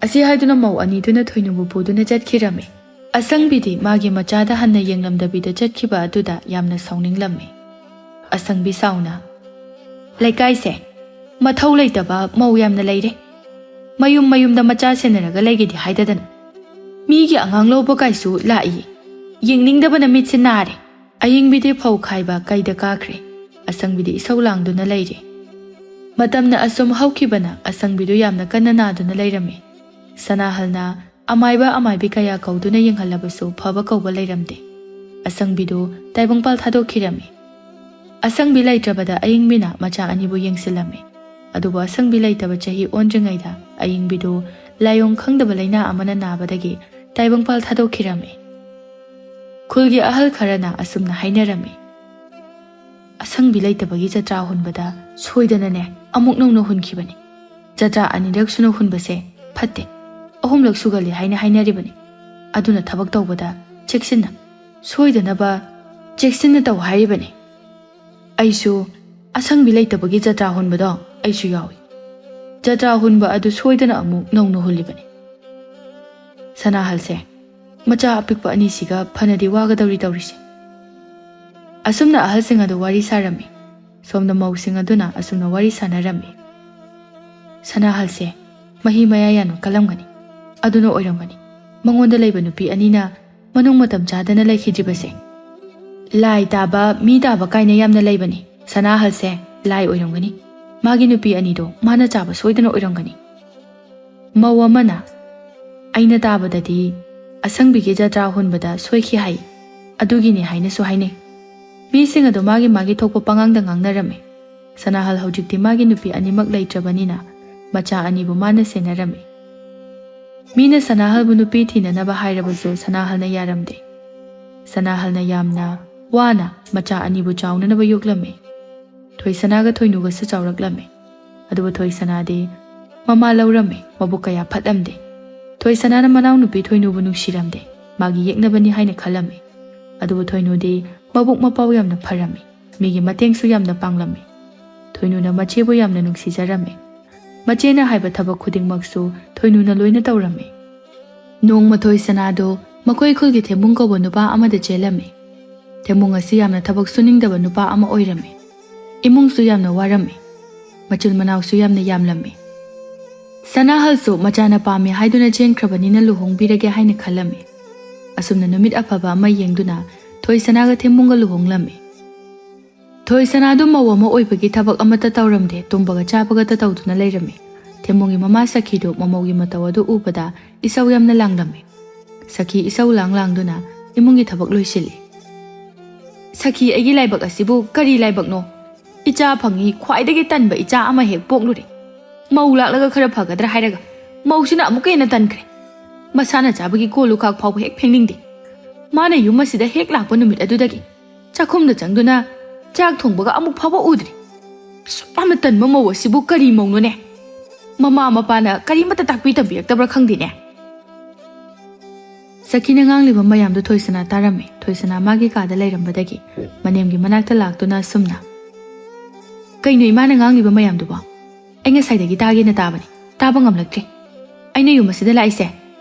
ꯑꯁꯤ ꯍꯥꯏꯗꯨꯅ ꯃꯧ ꯑꯅꯤꯗꯨꯅ ꯊꯣꯏꯅꯨꯕꯨ ꯄꯨꯗꯨꯅ ꯆꯠꯈꯤꯔꯝꯃꯤ꯫ ꯑꯁꯪꯕꯤꯗꯤ ꯃꯥꯒꯤ ꯃꯆꯥꯗ ꯍꯟꯅ ꯌꯦꯡꯂꯝꯗꯕꯤꯗ ꯆꯠꯈꯤꯕ ꯑꯗꯨꯗ ꯌꯥꯝꯅ ꯁꯥꯎꯅꯤꯡꯂꯝꯃꯤ꯫ ꯑꯁꯪꯕꯤ ꯁꯥꯎꯅ, "ꯂꯩꯀꯥꯏꯁꯦ ꯃꯊꯧ ꯂꯩꯇꯕ ꯃꯧ ꯌꯥꯝꯅ ꯂꯩꯔꯦ꯫ ꯃꯌꯨꯝ ꯃꯌꯨꯝꯗ ꯃꯆꯥ ꯁꯦꯟꯅꯔꯒ ꯂꯩꯒꯦꯗꯤ ꯍꯥꯏꯗꯗꯅ꯫ ꯃꯤꯒꯤ ꯑꯉꯥꯡ ꯂꯧꯕ ꯀꯥꯏꯁꯨ ꯂꯥꯛꯏ꯫ ꯌꯦꯡꯅꯤꯡꯗꯕꯅ ꯃꯤꯠꯁꯦ ꯅꯥꯔꯦ꯫" ꯑꯌꯤꯡꯕꯤꯗꯤ ꯐꯧ ꯈꯥꯏꯕ ꯀꯩꯗ ꯀꯥꯈ꯭ꯔꯦ꯫ ꯑꯁꯪꯕꯤꯗꯤ ꯏꯁꯧ ꯂꯥꯡꯗꯨꯅ ꯂꯩꯔꯦ꯫ ꯃꯇꯝꯅ ꯑꯁꯨꯝ ꯍꯧꯈꯤꯕꯅ ꯑꯁꯪꯕꯤꯗꯨ ꯌꯥꯝꯅ ꯀꯟꯅ ꯅꯥꯗꯨꯅ ꯂꯩꯔꯝꯃꯤ꯫ ꯁꯅꯥꯍꯜꯅ ꯑꯃꯥꯏꯕ ꯑꯃꯥꯏꯕꯤ ꯀꯌꯥ ꯀꯧꯗꯨꯅ ꯌꯦꯡꯍꯜꯂꯕꯁꯨ ꯐꯕ ꯀꯧꯕ ꯂꯩꯔꯝꯗꯦ꯫ ꯑꯁꯪꯕꯤꯗꯨ ꯇꯥꯏꯕꯪꯄꯥꯜ ꯊꯥꯗꯣꯛꯈꯤꯔꯝꯃꯤ꯫ ꯑꯁꯪꯕꯤ ꯂꯩꯇ꯭ꯔꯕꯗ ꯑꯌꯤꯡꯕꯤꯅ ꯃꯆꯥ ꯑꯅꯤꯕꯨ ꯌꯦꯡꯁꯤꯜꯂꯝꯃꯤ꯫ ꯑꯗꯨꯕꯨ ꯑꯁꯪꯕꯤ ꯂꯩꯇꯕ ꯆꯍꯤ ꯑꯣꯟꯗ꯭ꯔꯤꯉꯩꯗ ꯑꯌꯤꯡꯕꯤꯗꯨ ꯂꯥꯏꯑꯣꯡ ꯈꯪꯗꯕ ꯂꯥꯏꯅꯥ ꯑꯃꯅ ꯅꯥꯕꯗꯒꯤ ꯇꯥꯏꯕꯪꯄꯥꯜ ꯊꯥꯗꯣꯛꯈꯤꯔꯝꯃꯤ꯫ ꯈꯨꯜꯒꯤ ꯑꯍꯜ ꯈꯔꯅ ꯑꯁꯨꯝꯅ ꯍꯥꯏꯅꯔꯝꯃꯤ, "ꯑꯁꯪꯕꯤ ꯂꯩꯇꯕꯒꯤ ꯖꯇ꯭ꯔꯥ ꯍꯨꯟꯕꯗ ꯁꯣꯏꯗꯅꯅꯦ ꯑꯃꯨꯛ ꯅꯧꯅ ꯍꯨꯟꯈꯤꯕꯅꯤ꯫ ꯖꯇ꯭ꯔꯥ ꯑꯅꯤꯔꯛ ꯁꯨꯅ ꯍꯨꯟꯕꯁꯦ ꯐꯠꯇꯦ, ꯑꯍꯨꯝꯂꯛ ꯁꯨꯒꯜꯂꯤ ꯍꯥꯏꯅ ꯍꯥꯏꯅꯔꯤꯕꯅꯤ꯫ ꯑꯗꯨꯅ ꯊꯕꯛ ꯇꯧꯕꯗ ꯆꯦꯛꯁꯤꯟꯅ, ꯁꯣꯏꯗꯅꯕ ꯆꯦꯛꯁꯤꯟꯅ ꯇꯧ ꯍꯥꯏꯔꯤꯕꯅꯤ꯫ ꯑꯩꯁꯨ ꯑꯁꯪꯕꯤ ꯂꯩꯇꯕꯒꯤ ꯖꯇ꯭ꯔꯥ ꯍꯨꯟꯕꯗꯣ ꯑꯩꯁꯨ ꯌꯥꯎꯏ꯫ ꯖꯇ꯭ꯔꯥ ꯍꯨꯟꯕ ꯑꯗꯨ ꯁꯣꯏꯗꯅ ꯑꯃꯨꯛ ꯅꯧꯅ ꯍꯨꯜꯂꯤꯕꯅꯤ꯫" ꯁꯅꯥꯍꯜꯁꯦ ꯃꯆꯥ ꯑꯄꯤꯛꯄ ꯑꯅꯤꯁꯤꯒ ꯐꯅꯗꯤ ꯋꯥꯒꯗꯧꯔꯤ ꯇꯧꯔꯤꯁꯦ꯫ ꯑꯁꯨꯝꯅ ꯑꯍꯜꯁꯤꯡ ꯑꯗꯨ ꯋꯥꯔꯤ ꯁꯥꯔꯝꯃꯤ꯫ ꯁꯣꯝꯗ ꯃꯧꯁꯤꯡ ꯑꯗꯨꯅ ꯑꯁꯨꯝꯅ ꯋꯥꯔꯤ ꯁꯥꯟꯅꯔꯝꯃꯤ꯫ "ꯁꯅꯥꯍꯜꯁꯦ ꯃꯍꯤ ꯃꯌꯥꯏ ꯌꯥꯟꯕ ꯀꯜꯂꯝꯒꯅꯤ꯫ ꯑꯗꯨꯅ ꯑꯣꯏꯔꯝꯒꯅꯤ ꯃꯉꯣꯟꯗ ꯂꯩꯕ ꯅꯨꯄꯤ ꯑꯅꯤꯅ ꯃꯅꯨꯡ ꯃꯇꯝ ꯆꯥꯗꯅ ꯂꯩꯈꯤꯗ꯭ꯔꯤꯕꯁꯦ꯫ ꯂꯥꯏ ꯇꯥꯕ, ꯃꯤ ꯇꯥꯕ ꯀꯥꯏꯅ ꯌꯥꯝꯅ ꯂꯩꯕꯅꯤ꯫ ꯁꯅꯥꯍꯜꯁꯦ ꯂꯥꯏ ꯑꯣꯏꯔꯝꯒꯅꯤ꯫ ꯃꯥꯒꯤ ꯅꯨꯄꯤ ꯑꯅꯤꯗꯣ ꯃꯥꯅ ꯆꯥꯕ ꯁꯣꯏꯗꯅ ꯑꯣꯏꯔꯝꯒꯅꯤ꯫" ꯃꯧ ꯑꯃꯅ, ꯑꯩꯅ ꯇꯥꯕꯗꯗꯤ ꯑꯁꯪꯕꯤꯒꯤ ꯖꯇ꯭ꯔꯥ ꯍꯨꯟꯕꯗ ꯁꯣꯏꯈꯤ ꯍꯥꯏ꯫ ꯑꯗꯨꯒꯤꯅꯤ ꯍꯥꯏꯅꯁꯨ ꯍꯥꯏꯅꯩ꯫ ꯃꯤꯁꯤꯡ ꯑꯗꯨ ꯃꯥꯒꯤ ꯃꯥꯒꯤ ꯊꯣꯛꯄ ꯄꯉꯥꯡꯗ ꯉꯥꯡꯅꯔꯝꯃꯤ꯫ ꯁꯅꯥꯍꯜ ꯍꯧꯖꯤꯛꯇꯤ ꯃꯥꯒꯤ ꯅꯨꯄꯤ ꯑꯅꯤꯃꯛ ꯂꯩꯇ꯭ꯔꯕꯅꯤꯅ ꯃꯆꯥ ꯑꯅꯤꯕꯨ ꯃꯥꯅ ꯁꯦꯟꯅꯔꯝꯃꯤ꯫ ꯃꯤꯅ ꯁꯅꯥꯍꯜꯕꯨ ꯅꯨꯄꯤ ꯊꯤꯅꯅꯕ ꯍꯥꯏꯔꯕꯁꯨ ꯁꯅꯥꯍꯜꯅ ꯌꯥꯔꯝꯗꯦ꯫ ꯁꯅꯥꯍꯜꯅ ꯌꯥꯝꯅ ꯋꯥꯅ ꯃꯆꯥ ꯑꯅꯤꯕꯨ ꯆꯥꯎꯅꯅꯕ ꯌꯣꯛꯂꯝꯃꯤ꯫ ꯊꯣꯏꯁꯅꯥꯒ ꯊꯣꯏꯅꯨꯒꯁꯨ ꯆꯥꯎꯔꯛꯂꯝꯃꯤ꯫ ꯑꯗꯨꯕꯨ ꯊꯣꯏꯁꯅꯥꯗꯤ ꯃꯃꯥ ꯂꯧꯔꯝꯃꯤ, ꯃꯕꯨꯛ ꯀꯌꯥ ꯐꯠꯂꯝꯗꯦ꯫ ꯊꯣꯏꯁꯅꯥꯅ ꯃꯅꯥꯎꯅꯨꯄꯤ ꯊꯣꯏꯅꯨꯕꯨ ꯅꯨꯡꯁꯤꯔꯝꯗꯦ, ꯃꯥꯒꯤ ꯌꯦꯛꯅꯕꯅꯤ ꯍꯥꯏꯅ ꯈꯜꯂꯝꯃꯤ꯫ ꯑꯗꯨꯕꯨ ꯊꯣꯏꯅꯨꯗꯤ ꯃꯕꯨꯛ ꯃꯄꯥꯎ ꯌꯥꯝꯅ ꯐꯔꯝꯃꯤ, ꯃꯤꯒꯤ ꯃꯇꯦꯡꯁꯨ ꯌꯥꯝꯅ ꯄꯥꯡꯂꯝꯃꯤ꯫ ꯊꯣꯏꯅꯨꯅ ꯃꯆꯦꯕꯨ ꯌꯥꯝꯅ ꯅꯨꯡꯁꯤꯖꯔꯝꯃꯤ꯫ ꯃꯆꯦꯅ ꯍꯥꯏꯕ ꯊꯕꯛ ꯈꯨꯗꯤꯡꯃꯛꯁꯨ ꯊꯣꯏꯅꯨꯅ ꯂꯣꯏꯅ ꯇꯧꯔꯝꯃꯤ꯫ ꯅꯣꯡꯃ ꯊꯣꯏꯁꯅꯥꯗꯣ ꯃꯈꯣꯏ ꯈꯨꯜꯒꯤ ꯊꯦꯝꯕꯨꯡ ꯀꯧꯕ ꯅꯨꯄꯥ ꯑꯃꯗ ꯆꯦꯜꯂꯝꯃꯤ꯫ ꯊꯦꯝꯕꯨꯡ ꯑꯁꯤ ꯌꯥꯝꯅ ꯊꯕꯛ ꯁꯨꯅꯤꯡꯗꯕ ꯅꯨꯄꯥ ꯑꯃ ꯑꯣꯏꯔꯝꯃꯤ꯫ ꯏꯃꯨꯡꯁꯨ ꯌꯥꯝꯅ ꯋꯥꯔꯝꯃꯤ꯫ ꯃꯆꯤꯟ ꯃꯅꯥꯎꯁꯨ ꯌꯥꯝꯅ ꯌꯥꯝꯂꯝꯃꯤ꯫ ꯁꯅꯥꯍꯜꯁꯨ ꯃꯆꯥꯅ ꯄꯥꯝꯃꯤ ꯍꯥꯏꯗꯨꯅ ꯆꯦꯟꯈ꯭ꯔꯕꯅꯤꯅ ꯂꯨꯍꯣꯡꯕꯤꯔꯒꯦ ꯍꯥꯏꯅ ꯈꯜꯂꯝꯃꯤ꯫ ꯑꯁꯨꯝꯅ ꯅꯨꯃꯤꯠ ꯑꯐꯕ ꯑꯃ ꯌꯦꯡꯗꯨꯅ ꯊꯣꯏꯁꯅꯥꯒ ꯊꯦꯝꯕꯨꯡꯒ ꯂꯨꯍꯣꯡꯂꯝꯃꯤ꯫ ꯊꯣꯏꯁꯅꯥꯗꯨ ꯃꯧ ꯑꯃ ꯑꯣꯏꯕꯒꯤ ꯊꯕꯛ ꯑꯃꯠꯇ ꯇꯧꯔꯝꯗꯦ, ꯇꯨꯝꯕꯒ ꯆꯥꯕꯒꯇ ꯇꯧꯗꯨꯅ ꯂꯩꯔꯝꯃꯤ꯫ ꯊꯦꯝꯕꯨꯡꯒꯤ ꯃꯃꯥ ꯁꯈꯤꯗꯨ ꯃꯃꯧꯒꯤ ꯃꯇꯧ ꯑꯗꯨ ꯎꯕꯗ ꯏꯁꯧ ꯌꯥꯝꯅ ꯂꯥꯡꯂꯝꯃꯤ꯫ ꯁꯈꯤ ꯏꯁꯧ ꯂꯥꯡ ꯂꯥꯡꯗꯨꯅ ꯏꯃꯨꯡꯒꯤ ꯊꯕꯛ ꯂꯣꯏꯁꯤꯜꯂꯤ꯫ "ꯁꯈꯤ, ꯑꯩꯒꯤ ꯂꯥꯏꯕꯛ ꯑꯁꯤꯕꯨ ꯀꯔꯤ ꯂꯥꯏꯕꯛꯅꯣ? ꯏꯆꯥ ꯐꯪꯉꯤ, ꯈ꯭ꯋꯥꯏꯗꯒꯤ ꯇꯟꯕ ꯏꯆꯥ ꯑꯃ ꯍꯦꯛ ꯄꯣꯛꯂꯨꯔꯦ꯫ ꯃꯧ ꯂꯥꯛꯂꯒ ꯈꯔ ꯐꯒꯗ꯭ꯔꯥ ꯍꯥꯏꯔꯒ ꯃꯧꯁꯤꯅ ꯑꯃꯨꯛꯀ ꯍꯦꯟꯅ ꯇꯟꯈ꯭ꯔꯦ꯫ ꯃꯁꯥꯅ ꯆꯥꯕꯒꯤ ꯀꯣꯜ ꯂꯨꯈꯥꯛ ꯐꯥꯎꯕ ꯍꯦꯛ ꯐꯦꯡꯅꯤꯡꯗꯦ꯫ ꯃꯥꯅ ꯌꯨꯝ ꯑꯁꯤꯗ ꯍꯦꯛ ꯂꯥꯛꯄ ꯅꯨꯃꯤꯠ ꯑꯗꯨꯗꯒꯤ ꯆꯥꯛꯈꯨꯝꯗ ꯆꯪꯗꯨꯅ ꯆꯥꯛ ꯊꯣꯡꯕꯒ ꯑꯃꯨꯛ ꯐꯥꯎꯕ ꯎꯗ꯭ꯔꯤ꯫ ꯑꯁꯨꯛ ꯌꯥꯝꯅ ꯇꯟꯕ ꯃꯧ ꯑꯁꯤꯕꯨ ꯀꯔꯤ ꯃꯧꯅꯣꯅꯦ? ꯃꯃꯥ ꯃꯄꯥꯅ ꯀꯔꯤꯃꯠꯇ ꯇꯥꯛꯄꯤ ꯇꯝꯕꯤꯔꯛꯇꯕ꯭ꯔꯥ ꯈꯪꯗꯦꯅꯦ꯫" ꯁꯈꯤꯅ ꯉꯥꯡꯂꯤꯕ ꯃꯌꯥꯝꯗꯨ ꯊꯣꯏꯁꯅꯥ ꯇꯥꯔꯝꯃꯤ꯫ ꯊꯣꯏꯁꯅꯥ ꯃꯥꯒꯤ ꯀꯥꯗ ꯂꯩꯔꯝꯕꯗꯒꯤ ꯃꯅꯦꯝꯒꯤ ꯃꯅꯥꯛꯇ ꯂꯥꯛꯇꯨꯅ ꯑꯁꯨꯝꯅ, "ꯀꯩꯅꯣ ꯏꯃꯥꯅ ꯉꯥꯡꯂꯤꯕ ꯃꯌꯥꯝꯗꯨꯕꯣ? ꯑꯩ ꯉꯁꯥꯏꯗꯒꯤ ꯇꯥꯒꯦꯅ ꯇꯥꯕꯅꯤ, ꯇꯥꯕ ꯉꯝꯂꯛꯇ꯭ꯔꯦ꯫ ꯑꯩꯅ ꯌꯨꯝ ꯑꯁꯤꯗ ꯂꯥꯛꯏꯁꯦ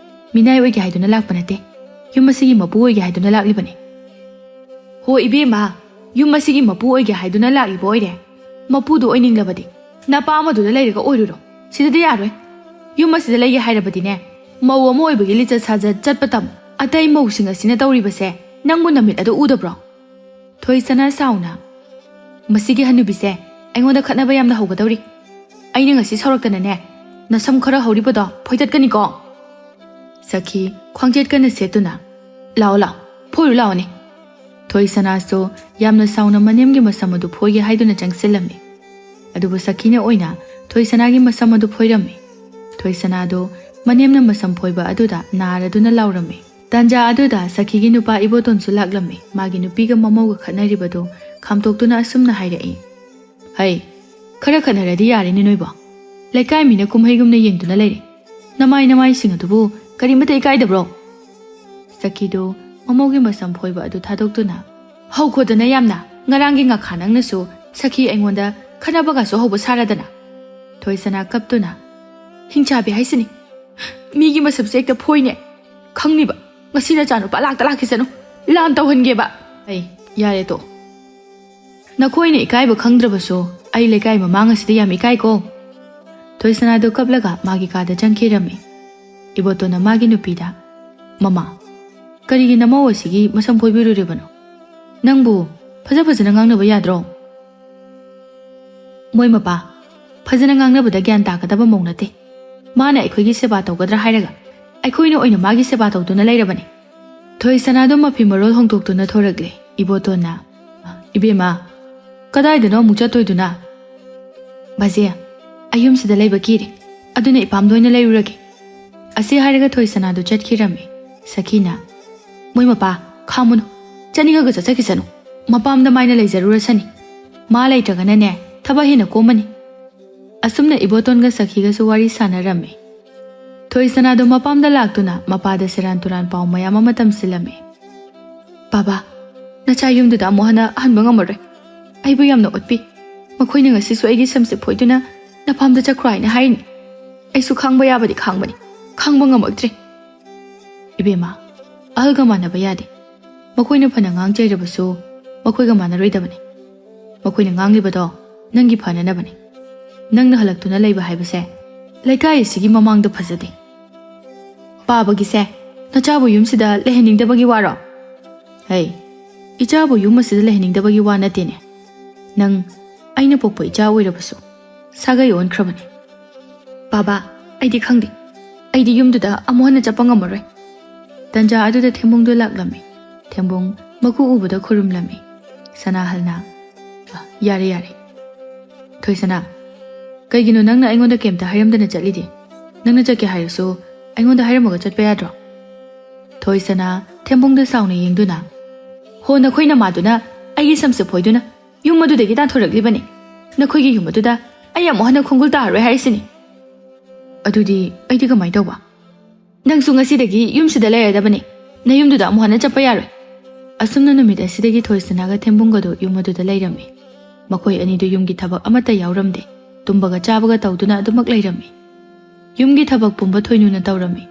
ꯃꯤꯅꯥꯏ ꯑꯣꯏꯒꯦ ꯍꯥꯏꯗꯨꯅ ꯂꯥꯛꯄ ꯅꯠꯇꯦ, ꯌꯨꯝ ꯑꯁꯤꯒꯤ ꯃꯄꯨ ꯑꯣꯏꯒꯦ ꯍꯥꯏꯗꯨꯅ ꯂꯥꯛꯂꯤꯕꯅꯤ꯫" "ꯍꯣ ꯏꯕꯦꯝꯃ, ꯌꯨꯝ ꯑꯁꯤꯒꯤ ꯃꯄꯨ ꯑꯣꯏꯒꯦ ꯍꯥꯏꯗꯨꯅ ꯂꯥꯛꯂꯤꯕ ꯑꯣꯏꯔꯦ꯫ ꯃꯄꯨꯗꯨ ꯑꯣꯏꯅꯤꯡꯂꯕꯗꯤ ꯅꯄꯥ ꯑꯃꯗꯨꯗ ꯂꯩꯔꯒ ꯑꯣꯏꯔꯨꯔꯣ, ꯁꯤꯗꯗꯤ ꯌꯥꯔꯣꯏ꯫ ꯌꯨꯝ ꯑꯁꯤꯗ ꯂꯩꯒꯦ ꯍꯥꯏꯔꯕꯗꯤꯅꯦ, ꯃꯧ ꯑꯃ ꯑꯣꯏꯕꯒꯤ ꯂꯤꯆꯠ ꯁꯥꯖꯠ ꯆꯠꯄ ꯇꯝꯃꯨ꯫ ꯑꯇꯩ ꯃꯧꯁꯤꯡ ꯑꯁꯤꯅ ꯇꯧꯔꯤꯕꯁꯦ ꯅꯪꯕꯨ ꯅꯃꯤꯠ ꯑꯗꯨ ꯎꯗꯕ꯭ꯔꯣ?" ꯊꯣꯏꯁꯅꯥ ꯁꯥꯎꯅ, "ꯃꯁꯤꯒꯤ ꯍꯅꯨꯕꯤꯁꯦ ꯑꯩꯉꯣꯟꯗ ꯈꯠꯅꯕ ꯌꯥꯝꯅ ꯍꯧꯒꯗꯧꯔꯤ꯫ ꯑꯩꯅ ꯉꯁꯤ ꯁꯥꯎꯔꯛꯇꯅꯅꯦ, ꯅꯁꯝ ꯈꯔ ꯍꯧꯔꯤꯕꯗꯣ ꯐꯣꯏꯗꯠꯀꯅꯤꯀꯣ꯫" ꯁꯈꯤ ꯈ꯭ꯋꯥꯡꯆꯦꯠ ꯀꯟꯅ ꯁꯦꯠꯇꯨꯅ, "ꯂꯥꯛꯑꯣ, ꯂꯥꯛꯑꯣ, ꯐꯣꯏꯔꯨ ꯂꯥꯛꯑꯣꯅꯦ"꯫ ꯊꯣꯏꯁꯅꯥꯁꯨ ꯌꯥꯝꯅ ꯁꯥꯎꯅ ꯃꯅꯦꯝꯒꯤ ꯃꯁꯝ ꯑꯗꯨ ꯐꯣꯏꯒꯦ ꯍꯥꯏꯗꯨꯅ ꯆꯪꯁꯤꯜꯂꯝꯃꯤ꯫ ꯑꯗꯨꯕꯨ ꯁꯈꯤꯅ ꯑꯣꯏꯅ ꯊꯣꯏꯁꯅꯥꯒꯤ ꯃꯁꯝ ꯑꯗꯨ ꯐꯣꯏꯔꯝꯃꯤ꯫ ꯊꯣꯏꯁꯅꯥꯗꯨ ꯃꯅꯦꯝꯅ ꯃꯁꯝ ꯐꯣꯏꯕ ꯑꯗꯨꯗ ꯅꯥꯔꯗꯨꯅ ꯂꯥꯎꯔꯝꯃꯤ꯫ ꯇꯥꯟꯖꯥ ꯑꯗꯨꯗ ꯁꯈꯤꯒꯤ ꯅꯨꯄꯥ ꯏꯕꯣꯇꯣꯟꯁꯨ ꯂꯥꯛꯂꯝꯃꯤ꯫ ꯃꯥꯒꯤ ꯅꯨꯄꯤꯒ ꯃꯃꯧꯒ ꯈꯠꯅꯔꯤꯕꯗꯨ ꯈꯥꯝꯇꯣꯛꯇꯨꯅ ꯑꯁꯨꯝꯅ ꯍꯥꯏꯔꯛꯏ, "ꯍꯩ, ꯈꯔ ꯈꯠꯅꯔꯗꯤ ꯌꯥꯔꯦꯅꯦ ꯅꯣꯏꯕꯣ꯫ ꯂꯩꯀꯥꯏ ꯃꯤꯅ ꯀꯨꯝꯍꯩꯒꯨꯝꯅ ꯌꯦꯡꯗꯨꯅ ꯂꯩꯔꯦ꯫ ꯅꯃꯥꯏ ꯅꯃꯥꯏꯁꯤꯡ ꯑꯗꯨꯕꯨ ꯀꯔꯤꯃꯇ ꯏꯀꯥꯏꯗꯕ꯭ꯔꯣ?" ꯁꯈꯤꯗꯨ ꯃꯃꯧꯒꯤ ꯃꯁꯝ ꯐꯣꯏꯕ ꯑꯗꯨ ꯊꯥꯗꯣꯛꯇꯨꯅ, "ꯍꯧꯈꯣꯗꯅ ꯌꯥꯝꯅ, ꯉꯔꯥꯡꯒꯤ ꯉꯥꯈꯥ ꯅꯪꯅꯁꯨ ꯁꯈꯤ ꯑꯩꯉꯣꯟꯗ ꯈꯠꯅꯕꯒꯁꯨ ꯍꯧꯕ ꯁꯥꯔꯗꯅ"꯫ ꯊꯣꯏꯁꯅꯥ ꯀꯞꯇꯨꯅ, "ꯍꯤꯡꯆꯥꯕꯤ ꯍꯥꯏꯁꯤꯅꯤ, ꯃꯤꯒꯤ ꯃꯁꯝꯁꯦ ꯍꯦꯛꯇ ꯐꯣꯏꯅꯦ꯫ ꯈꯪꯅꯤꯕ, ꯉꯁꯤ ꯅꯆꯥꯅꯨꯄꯥ ꯂꯥꯛꯇ ꯂꯥꯛꯈꯤꯁꯅꯨ, ꯂꯥꯟ ꯇꯧꯍꯟꯒꯦꯕ"꯫ "ꯑꯩ, ꯌꯥꯔꯦ ꯇꯣ꯫ ꯅꯈꯣꯏꯅ ꯏꯀꯥꯏꯕ ꯈꯪꯗ꯭ꯔꯕꯁꯨ ꯑꯩ ꯂꯩꯀꯥꯏ ꯃꯃꯥꯡ ꯑꯁꯤꯗ ꯌꯥꯝ ꯏꯀꯥꯏꯀꯣ"꯫ ꯊꯣꯏꯁꯅꯥꯗꯨ ꯀꯞꯂꯒ ꯃꯥꯒꯤ ꯀꯥꯗ ꯆꯪꯈꯤꯔꯝꯃꯤ꯫ ꯏꯕꯣꯇꯣꯟꯅ ꯃꯥꯒꯤ ꯅꯨꯄꯤꯗ, "ꯃꯃꯥ, ꯀꯔꯤꯒꯤ ꯅꯃꯧ ꯑꯁꯤꯒꯤ ꯃꯁꯝ ꯐꯣꯏꯕꯤꯔꯨꯔꯤꯕꯅꯣ? ꯅꯪꯕꯨ ꯐꯖ ꯐꯖꯅ ꯉꯥꯡꯅꯕ ꯌꯥꯗ꯭ꯔꯣ?" "ꯃꯣꯏ ꯃꯄꯥ ꯐꯖꯅ ꯉꯥꯡꯅꯕꯗ ꯒ꯭ꯌꯥꯟ ꯇꯥꯒꯗꯕ ꯃꯧ ꯅꯠꯇꯦ꯫ ꯃꯥꯅ ꯑꯩꯈꯣꯏꯒꯤ ꯁꯦꯕꯥ ꯇꯧꯒꯗ꯭ꯔꯥ ꯍꯥꯏꯔꯒ ꯑꯩꯈꯣꯏꯅ ꯑꯣꯏꯅ ꯃꯥꯒꯤ ꯁꯦꯕꯥ ꯇꯧꯗꯨꯅ ꯂꯩꯔꯕꯅꯤ"꯫ ꯊꯣꯏꯁꯅꯥꯗꯨ ꯃꯐꯤ ꯃꯔꯣꯜ ꯍꯣꯡꯗꯣꯛꯇꯨꯅ ꯊꯣꯔꯛꯂꯦ꯫ ꯏꯕꯣꯇꯣꯟꯅ, "ꯏꯕꯦꯝꯃ, ꯀꯗꯥꯏꯗꯅꯣ ꯑꯃꯨꯛ ꯆꯠꯇꯣꯏꯗꯨꯅ?" "ꯕꯥꯖꯦ, ꯑꯩ ꯌꯨꯝꯁꯤꯗ ꯂꯩꯕ ꯀꯤꯔꯦ, ꯑꯗꯨꯅ ꯏꯄꯥꯝꯗ ꯑꯣꯏꯅ ꯂꯩꯔꯨꯔꯒꯦ"꯫ ꯑꯁꯤ ꯍꯥꯏꯔꯒ ꯊꯣꯏꯁꯅꯥꯗꯨ ꯆꯠꯈꯤꯔꯝꯃꯤ꯫ ꯁꯈꯤꯅ, "ꯃꯣꯏ ꯃꯄꯥ, ꯈꯥꯝꯃꯨꯅꯨ, ꯆꯠꯅꯤꯡꯉꯒ ꯆꯠꯆꯈꯤꯁꯅꯨ, ꯃꯄꯥꯝꯗ ꯃꯥꯏꯅ ꯂꯩꯖꯔꯨꯔꯁꯅꯤ꯫ ꯃꯥ ꯂꯩꯇ꯭ꯔꯒꯅꯅꯦ, ꯊꯕꯛ ꯍꯦꯟꯅ ꯀꯣꯝꯃꯅꯤ"꯫ ꯑꯁꯨꯝꯅ ꯏꯕꯣꯇꯣꯟꯒ ꯁꯈꯤꯒꯁꯨ ꯋꯥꯔꯤ ꯁꯥꯟꯅꯔꯝꯃꯤ꯫ ꯊꯣꯏꯁꯅꯥꯗꯣ ꯃꯄꯥꯝꯗ ꯂꯥꯛꯇꯨꯅ ꯃꯄꯥꯗ ꯁꯦꯔꯥꯟ ꯇꯨꯔꯥꯟ ꯄꯥꯎ ꯃꯌꯥꯝ ꯑꯃ ꯇꯝꯁꯤꯜꯂꯝꯃꯤ꯫ "ꯕꯥꯕꯥ, ꯅꯆꯥ ꯌꯨꯝꯗꯨꯗ ꯑꯃꯨꯛ ꯍꯟꯅ ꯍꯟꯕ ꯉꯝꯃꯔꯣꯏ꯫ ꯑꯩꯕꯨ ꯌꯥꯝꯅ ꯑꯣꯠꯄꯤ꯫ ꯃꯈꯣꯏꯅ ꯉꯁꯤꯁꯨ ꯑꯩꯒꯤ ꯁꯝꯁꯦ ꯐꯣꯏꯗꯨꯅ ꯅꯐꯝꯗ ꯆꯠꯈ꯭ꯔꯣ ꯍꯥꯏꯅ ꯍꯥꯏꯔꯤꯅꯤ꯫ ꯑꯩꯁꯨ ꯈꯥꯡꯕ ꯌꯥꯕꯗꯤ ꯈꯥꯡꯕꯅꯤ, ꯈꯥꯡꯕ ꯉꯝꯃꯛꯇ꯭ꯔꯦ"꯫ "ꯏꯕꯦꯝꯃ, ꯑꯍꯜꯒ ꯃꯥꯟꯅꯕ ꯌꯥꯗꯦ꯫ ꯃꯈꯣꯏꯅ ꯐꯅ ꯉꯥꯡ ꯆꯩꯔꯕꯁꯨ ꯃꯈꯣꯏꯒ ꯃꯥꯟꯅꯔꯣꯏꯗꯕꯅꯤ꯫ ꯃꯈꯣꯏꯅ ꯉꯥꯡꯂꯤꯕꯗꯣ ꯅꯪꯒꯤ ꯐꯅꯅꯕꯅꯤ꯫ ꯅꯪꯅ ꯍꯜꯂꯛꯇꯨꯅ ꯂꯩꯕ ꯍꯥꯏꯕꯁꯦ ꯂꯩꯀꯥꯏ ꯑꯁꯤꯒꯤ ꯃꯃꯥꯡꯗ ꯐꯖꯗꯦ"꯫ "ꯄꯥꯕꯒꯤꯁꯦ ꯅꯆꯥꯕꯨ ꯌꯨꯝꯁꯤꯗ ꯂꯩꯍꯟꯅꯤꯡꯗꯕꯒꯤ ꯋꯥꯔꯣ?" "ꯍꯩ, ꯏꯆꯥꯕꯨ ꯌꯨꯝ ꯑꯁꯤꯗ ꯂꯩꯍꯟꯅꯤꯡꯗꯕꯒꯤ ꯋꯥ ꯅꯠꯇꯦꯅꯦ꯫ ꯅꯪ ꯑꯩꯅ ꯄꯣꯛꯄ ꯏꯆꯥ ꯑꯣꯏꯔꯕꯁꯨ ꯁꯥꯒꯩ ꯑꯣꯟꯈ꯭ꯔꯕꯅꯤ"꯫ "ꯕꯥꯕꯥ, ꯑꯩꯗꯤ ꯈꯪꯗꯦ꯫ ꯑꯩꯗꯤ ꯌꯨꯝꯗꯨꯗ ꯑꯃꯨꯛ ꯍꯟꯅ ꯆꯠꯄ ꯉꯝꯃꯔꯣꯏ꯫ ꯇꯟꯖꯥ ꯑꯗꯨꯗ ꯊꯦꯝꯕꯨꯡꯗꯣ ꯂꯥꯛꯂꯝꯃꯤ꯫ ꯊꯦꯝꯕꯨꯡ ꯃꯀꯨ ꯎꯕꯗ ꯈꯨꯔꯨꯝꯂꯝꯃꯤ꯫ ꯁꯅꯥꯍꯜꯅ, "ꯑ, ꯌꯥꯔꯦ, ꯌꯥꯔꯦ꯫ ꯊꯣꯏꯁꯅꯥ, ꯀꯩꯒꯤꯅꯣ ꯅꯪꯅ ꯑꯩꯉꯣꯟꯗ ꯀꯩꯝꯇ ꯍꯥꯏꯔꯝꯗꯅ ꯆꯠꯂꯤꯗꯤ? ꯅꯪꯅ ꯆꯠꯀꯦ ꯍꯥꯏꯔꯁꯨ ꯑꯩꯉꯣꯟꯗ ꯍꯥꯏꯔꯝꯃꯒ ꯆꯠꯄ ꯌꯥꯗ꯭ꯔꯣ?" ꯊꯣꯏꯁꯅꯥ ꯊꯦꯝꯕꯨꯡꯗ ꯁꯥꯎꯅ ꯌꯦꯡꯗꯨꯅ, "ꯍꯣ, ꯅꯈꯣꯏ ꯅꯃꯥꯗꯨꯅ ꯑꯩꯒꯤ ꯁꯝꯁꯦ ꯐꯣꯏꯗꯨꯅ ꯌꯨꯝ ꯑꯗꯨꯗꯒꯤ ꯇꯥꯟꯊꯣꯔꯛꯂꯤꯕꯅꯤ꯫ ꯅꯈꯣꯏꯒꯤ ꯌꯨꯝ ꯑꯗꯨꯗ ꯑꯩ ꯑꯃꯨꯛ ꯍꯟꯅ ꯈꯣꯡꯒꯨꯜ ꯇꯥꯔꯔꯣꯏ ꯍꯥꯏꯔꯤꯁꯤꯅꯤ꯫ ꯑꯗꯨꯗꯤ ꯑꯩꯗꯤ ꯀꯃꯥꯏ ꯇꯧꯕ? ꯅꯪꯁꯨ ꯉꯁꯤꯗꯒꯤ ꯌꯨꯝꯁꯤꯗ ꯂꯩꯔꯗꯕꯅꯤ꯫ ꯅꯌꯨꯝꯗꯨꯗ ꯑꯃꯨꯛ ꯍꯟꯅ ꯆꯠꯄ ꯌꯥꯔꯣꯏ꯫" ꯑꯁꯨꯝꯅ ꯅꯨꯃꯤꯠ ꯑꯁꯤꯗꯒꯤ ꯊꯣꯏꯁꯅꯥꯒ ꯊꯦꯝꯕꯨꯡꯒꯗꯨ ꯌꯨꯝ ꯑꯗꯨꯗ ꯂꯩꯔꯝꯃꯤ꯫ ꯃꯈꯣꯏ ꯑꯅꯤꯗꯨ ꯌꯨꯝꯒꯤ ꯊꯕꯛ ꯑꯃꯠꯇ ꯌꯥꯎꯔꯝꯗꯦ꯫ ꯇꯨꯝꯕꯒ ꯆꯥꯕꯒ ꯇꯧꯗꯨꯅ ꯑꯗꯨꯃꯛ ꯂꯩꯔꯝꯃꯤ꯫ ꯌꯨꯝꯒꯤ ꯊꯕꯛ ꯄꯨꯝꯕ ꯊꯣꯏꯅꯨꯅ ꯇꯧꯔꯝꯃꯤ꯫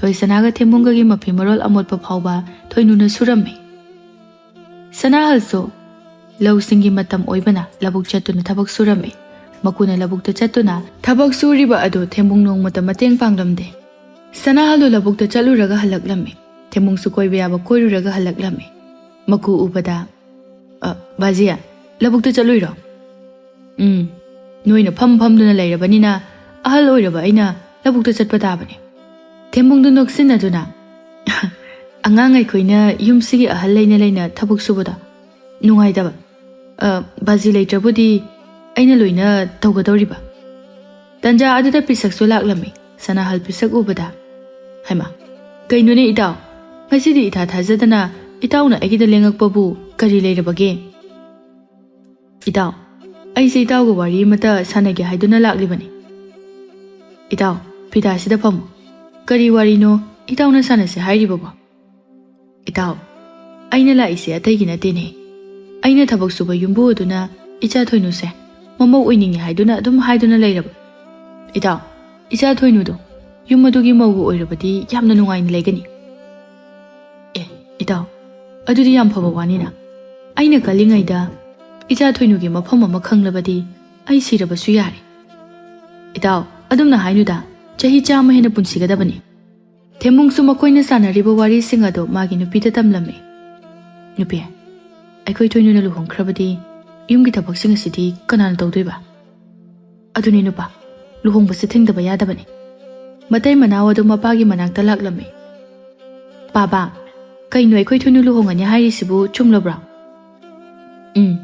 ꯊꯣꯏꯁꯅꯥꯒ ꯊꯦꯝꯕꯨꯡꯒꯒꯤ ꯃꯐꯤ ꯃꯔꯣꯜ ꯑꯃꯣꯠꯄ ꯐꯥꯎꯕ ꯊꯣꯏꯅꯨꯅ ꯁꯨꯔꯝꯃꯤ꯫ ꯁꯅꯥꯍꯜꯁꯨ ꯂꯧꯁꯤꯡꯒꯤ ꯃꯇꯝ ꯑꯣꯏꯕꯅ ꯂꯧꯕꯨꯛ ꯆꯠꯇꯨꯅ ꯊꯕꯛ ꯁꯨꯔꯝꯃꯤ꯫ ꯃꯀꯨꯅ ꯂꯧꯕꯨꯛꯇ ꯆꯠꯇꯨꯅ ꯊꯕꯛ ꯁꯨꯔꯤꯕ ꯑꯗꯨ ꯊꯦꯝꯕꯨꯡ ꯅꯣꯡꯃꯇ ꯃꯇꯦꯡ ꯄꯥꯡꯂꯝꯗꯦ꯫ ꯁꯅꯥꯍꯜꯗꯨ ꯂꯧꯕꯨꯛꯇ ꯆꯠꯂꯨꯔꯒ ꯍꯜꯂꯛꯂꯝꯃꯤ꯫ ꯊꯦꯝꯕꯨꯡꯁꯨ ꯀꯣꯏꯕ ꯌꯥꯕ ꯀꯣꯏꯔꯨꯔꯒ ꯍꯜꯂꯛꯂꯝꯃꯤ꯫ ꯃꯀꯨ ꯎꯕꯗ, "ꯑ, ꯕꯥꯖꯤ, ꯂꯧꯕꯨꯛꯇ ꯆꯠꯂꯨꯏꯔꯣ?" "ꯎꯝ, ꯅꯣꯏꯅ ꯐꯝ ꯐꯝꯗꯨꯅ ꯂꯩꯔꯕꯅꯤꯅ ꯑꯍꯜ ꯑꯣꯏꯔꯕ ꯑꯩꯅ ꯂꯧꯕꯨꯛꯇ ꯆꯠꯄ ꯇꯥꯕꯅꯤ꯫" ꯊꯦꯝꯕꯨꯡꯗꯨ ꯅꯣꯛꯁꯤꯟꯅꯗꯨꯅ, "ꯑꯉꯥꯡ ꯑꯩꯈꯣꯏꯅ ꯌꯨꯝꯁꯤꯒꯤ ꯑꯍꯜ ꯂꯩꯅ ꯂꯩꯅ ꯊꯕꯛ ꯁꯨꯕꯗꯣ ꯅꯨꯡꯉꯥꯏꯇꯕ꯫ ꯑ, ꯕꯥꯖꯤ ꯂꯩꯇ꯭ꯔꯕꯨꯗꯤ ꯑꯩꯅ ꯂꯣꯏꯅ ꯇꯧꯒꯗꯧꯔꯤꯕ꯫" ꯇꯟꯖꯥ ꯑꯗꯨꯗ ꯄꯤꯁꯛꯁꯨ ꯂꯥꯛꯂꯝꯃꯤ꯫ ꯁꯅꯥꯍꯜ ꯄꯤꯁꯛ ꯎꯕꯗ, "ꯍꯩꯃꯥ, ꯀꯩꯅꯣꯅꯦ ꯏꯇꯥꯎ? ꯉꯁꯤꯗꯤ ꯏꯊꯥ ꯊꯥꯖꯗꯅ ꯏꯇꯥꯎꯅ ꯑꯩꯒꯤꯗ ꯂꯦꯡꯉꯛꯄꯕꯨ ꯀꯔꯤ ꯂꯩꯔꯕꯒꯦ?" "ꯏꯇꯥꯎ, ꯑꯩꯁꯦ ꯏꯇꯥꯎꯒ ꯋꯥꯔꯤ ꯑꯃꯇ ꯁꯥꯟꯅꯒꯦ ꯍꯥꯏꯗꯨꯅ ꯂꯥꯛꯂꯤꯕꯅꯤ꯫" "ꯏꯇꯥꯎ, ꯐꯤꯗꯥꯁꯤꯗ ꯐꯝꯃꯨ꯫ ꯀꯔꯤ ꯋꯥꯔꯤꯅꯣ ꯏꯇꯥꯎꯅ ꯁꯥꯟꯅꯁꯦ ꯍꯥꯏꯔꯤꯕꯕꯣ?" "ꯏꯇꯥꯎ, ꯑꯩꯅ ꯂꯥꯛꯏꯁꯦ ꯑꯇꯩꯒꯤ ꯅꯠꯇꯦꯅꯦ꯫ ꯑꯩꯅ ꯊꯕꯛ ꯁꯨꯕ ꯌꯨꯝꯕꯨ ꯑꯗꯨꯅ ꯏꯆꯥ ꯊꯣꯏꯅꯨꯁꯦ ꯃꯃꯧ ꯑꯣꯏꯅꯤꯡꯉꯤ ꯍꯥꯏꯗꯨꯅ ꯑꯗꯨꯝ ꯍꯥꯏꯗꯨꯅ ꯂꯩꯔꯕ꯫ ꯏꯇꯥꯎ, ꯏꯆꯥ ꯊꯣꯏꯅꯨꯗꯣ ꯌꯨꯝ ꯑꯗꯨꯒꯤ ꯃꯧꯒ ꯑꯣꯏꯔꯕꯗꯤ ꯌꯥꯝꯅ ꯅꯨꯡꯉꯥꯏꯅ ꯂꯩꯒꯅꯤ꯫" "ꯑꯦ, ꯏꯇꯥꯎ, ꯑꯗꯨꯗꯤ ꯌꯥꯝ ꯐꯕ ꯋꯥꯅꯤꯅ꯫ ꯑꯩꯅ ꯀꯜꯂꯤꯉꯩꯗ ꯏꯆꯥ ꯊꯣꯏꯅꯨꯒꯤ ꯃꯐꯝ ꯑꯃ ꯈꯪꯂꯕꯗꯤ ꯑꯩ ꯁꯤꯔꯕꯁꯨ ꯌꯥꯔꯦ꯫" "ꯏꯇꯥꯎ, ꯑꯗꯨꯝꯅ ꯍꯥꯏꯅꯨꯗ, ꯆꯍꯤ ꯆꯥꯝꯃ ꯍꯦꯟꯅ ꯄꯨꯟꯁꯤꯒꯗꯕꯅꯤ꯫" ꯊꯦꯝꯕꯨꯡꯁꯨ ꯃꯈꯣꯏꯅ ꯁꯥꯟꯅꯔꯤꯕ ꯋꯥꯔꯤꯁꯤꯡ ꯑꯗꯨ ꯃꯥꯒꯤ ꯅꯨꯄꯤꯗ ꯇꯝꯂꯝꯃꯤ꯫ "ꯅꯨꯄꯤ, ꯑꯩꯈꯣꯏ ꯊꯣꯏꯅꯨꯅ ꯂꯨꯍꯣꯡꯈ꯭ꯔꯕꯗꯤ ꯌꯨꯝꯒꯤ ꯊꯕꯛꯁꯤꯡ ꯑꯁꯤꯗꯤ ꯀꯅꯥꯅ ꯇꯧꯗꯣꯏꯕ? ꯑꯗꯨꯅꯤ ꯅꯨꯄꯥ, ꯂꯨꯍꯣꯡꯕꯁꯤ ꯊꯤꯡꯗꯕ ꯌꯥꯗꯕꯅꯤ꯫" ꯃꯇꯩ ꯃꯅꯥꯎ ꯑꯗꯨ ꯃꯄꯥꯒꯤ ꯃꯅꯥꯛꯇ ꯂꯥꯛꯂꯝꯃꯤ꯫ "ꯄꯥꯕꯥ, ꯀꯩꯅꯣ ꯑꯩꯈꯣꯏ ꯊꯣꯏꯅꯨ ꯂꯨꯍꯣꯡꯉꯅꯤ ꯍꯥꯏꯔꯤꯁꯤꯕꯨ ꯆꯨꯝꯂꯕ꯭ꯔꯣ?" "ꯎꯝ,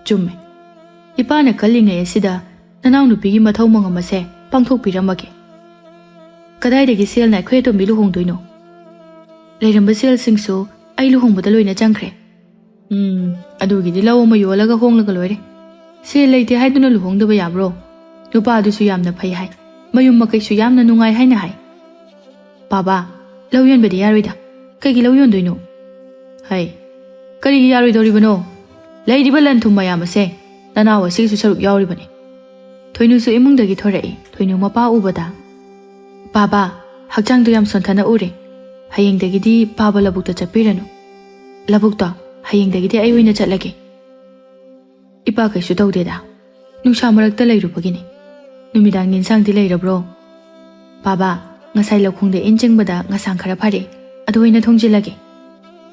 ꯆꯨꯝꯃꯦ꯫ ꯏꯄꯥꯅ ꯀꯜꯂꯤꯉꯩ ꯑꯁꯤꯗ ꯅꯅꯥꯎꯅꯨꯄꯤꯒꯤ ꯃꯊꯧ ꯃꯉꯝ ꯑꯁꯦ ꯄꯥꯡꯊꯣꯛꯄꯤꯔꯝꯃꯒꯦ꯫ ꯀꯗꯥꯏꯗꯒꯤ ꯁꯦꯜꯅ ꯑꯩꯈꯣꯏ ꯑꯇꯣꯝꯕꯤ ꯂꯨꯍꯣꯡꯗꯣꯏꯅꯣ? ꯂꯩꯔꯝꯕ ꯁꯦꯜꯁꯤꯡꯁꯨ ꯑꯩ ꯂꯨꯍꯣꯡꯕꯗ ꯂꯣꯏꯅ ꯆꯪꯈ꯭ꯔꯦ꯫ ꯎꯝ, ꯑꯗꯨꯒꯤꯗꯤ ꯂꯧ ꯑꯃ ꯌꯣꯜꯂꯒ ꯍꯣꯡꯂꯒ ꯂꯣꯏꯔꯦ꯫ ꯁꯦꯜ ꯂꯩꯇꯦ ꯍꯥꯏꯗꯨꯅ ꯂꯨꯍꯣꯡꯗꯕ ꯌꯥꯕ꯭ꯔꯣ? ꯅꯨꯄꯥꯗꯨꯁꯨ ꯌꯥꯝꯅ ꯐꯩ ꯍꯥꯏ, ꯃꯌꯨꯝ ꯃꯀꯩꯁꯨ ꯌꯥꯝꯅ ꯅꯨꯡꯉꯥꯏ ꯍꯥꯏꯅ ꯍꯥꯏ꯫" "ꯄꯥꯕꯥ, ꯂꯧ ꯌꯣꯟꯕꯗꯤ ꯌꯥꯔꯣꯏꯗ꯫ ꯀꯩꯒꯤ ꯂꯧ ꯌꯣꯟꯗꯣꯏꯅꯣ?" "ꯍꯩ, ꯀꯔꯤꯒꯤ ꯌꯥꯔꯣꯏꯗꯧꯔꯤꯕꯅꯣ? ꯂꯩꯔꯤꯕ ꯂꯟ ꯊꯨꯝ ꯃꯌꯥꯝ ꯑꯁꯦ ꯅꯅꯥꯎ ꯑꯁꯤꯒꯤꯁꯨ ꯁꯔꯨꯛ ꯌꯥꯎꯔꯤꯕꯅꯤ꯫" ꯊꯣꯏꯅꯨꯁꯨ ꯏꯃꯨꯡꯗꯒꯤ ꯊꯣꯔꯛꯏ꯫ ꯊꯣꯏꯅꯨ ꯃꯄꯥ ꯎꯕꯗ, "ꯄꯥꯕꯥ, ꯍꯛꯆꯥꯡꯗꯨ ꯌꯥꯝ ꯁꯣꯟꯊꯅ ꯎꯔꯦ꯫ ꯍꯌꯦꯡꯗꯒꯤꯗꯤ ꯄꯥꯕ ꯂꯧꯕꯨꯛꯇ ꯆꯠꯄꯤꯔꯅꯨ꯫ ꯂꯧꯕꯨꯛꯇꯣ ꯍꯌꯦꯡꯗꯒꯤꯗꯤ ꯑꯩ ꯑꯣꯏꯅ ꯆꯠꯂꯒꯦ꯫" "ꯏꯄꯥ ꯀꯩꯁꯨ ꯇꯧꯗꯦꯗ, ꯅꯨꯡꯁꯥ ꯃꯔꯛꯇ ꯂꯩꯔꯨꯕꯒꯤꯅꯤ꯫ ꯅꯨꯃꯤꯗꯥꯡꯒꯤ ꯏꯟꯁꯥꯡꯗꯤ ꯂꯩꯔꯕ꯭ꯔꯣ?" "ꯄꯥꯕꯥ, ꯉꯁꯥꯏ ꯂꯧꯈꯣꯡꯗ ꯏꯟ ꯆꯤꯡꯕꯗ ꯉꯁꯥꯡ ꯈꯔ ꯐꯥꯔꯛꯏ, ꯑꯗꯨ ꯑꯣꯏꯅ ꯊꯣꯡꯖꯤꯜꯂꯒꯦ꯫"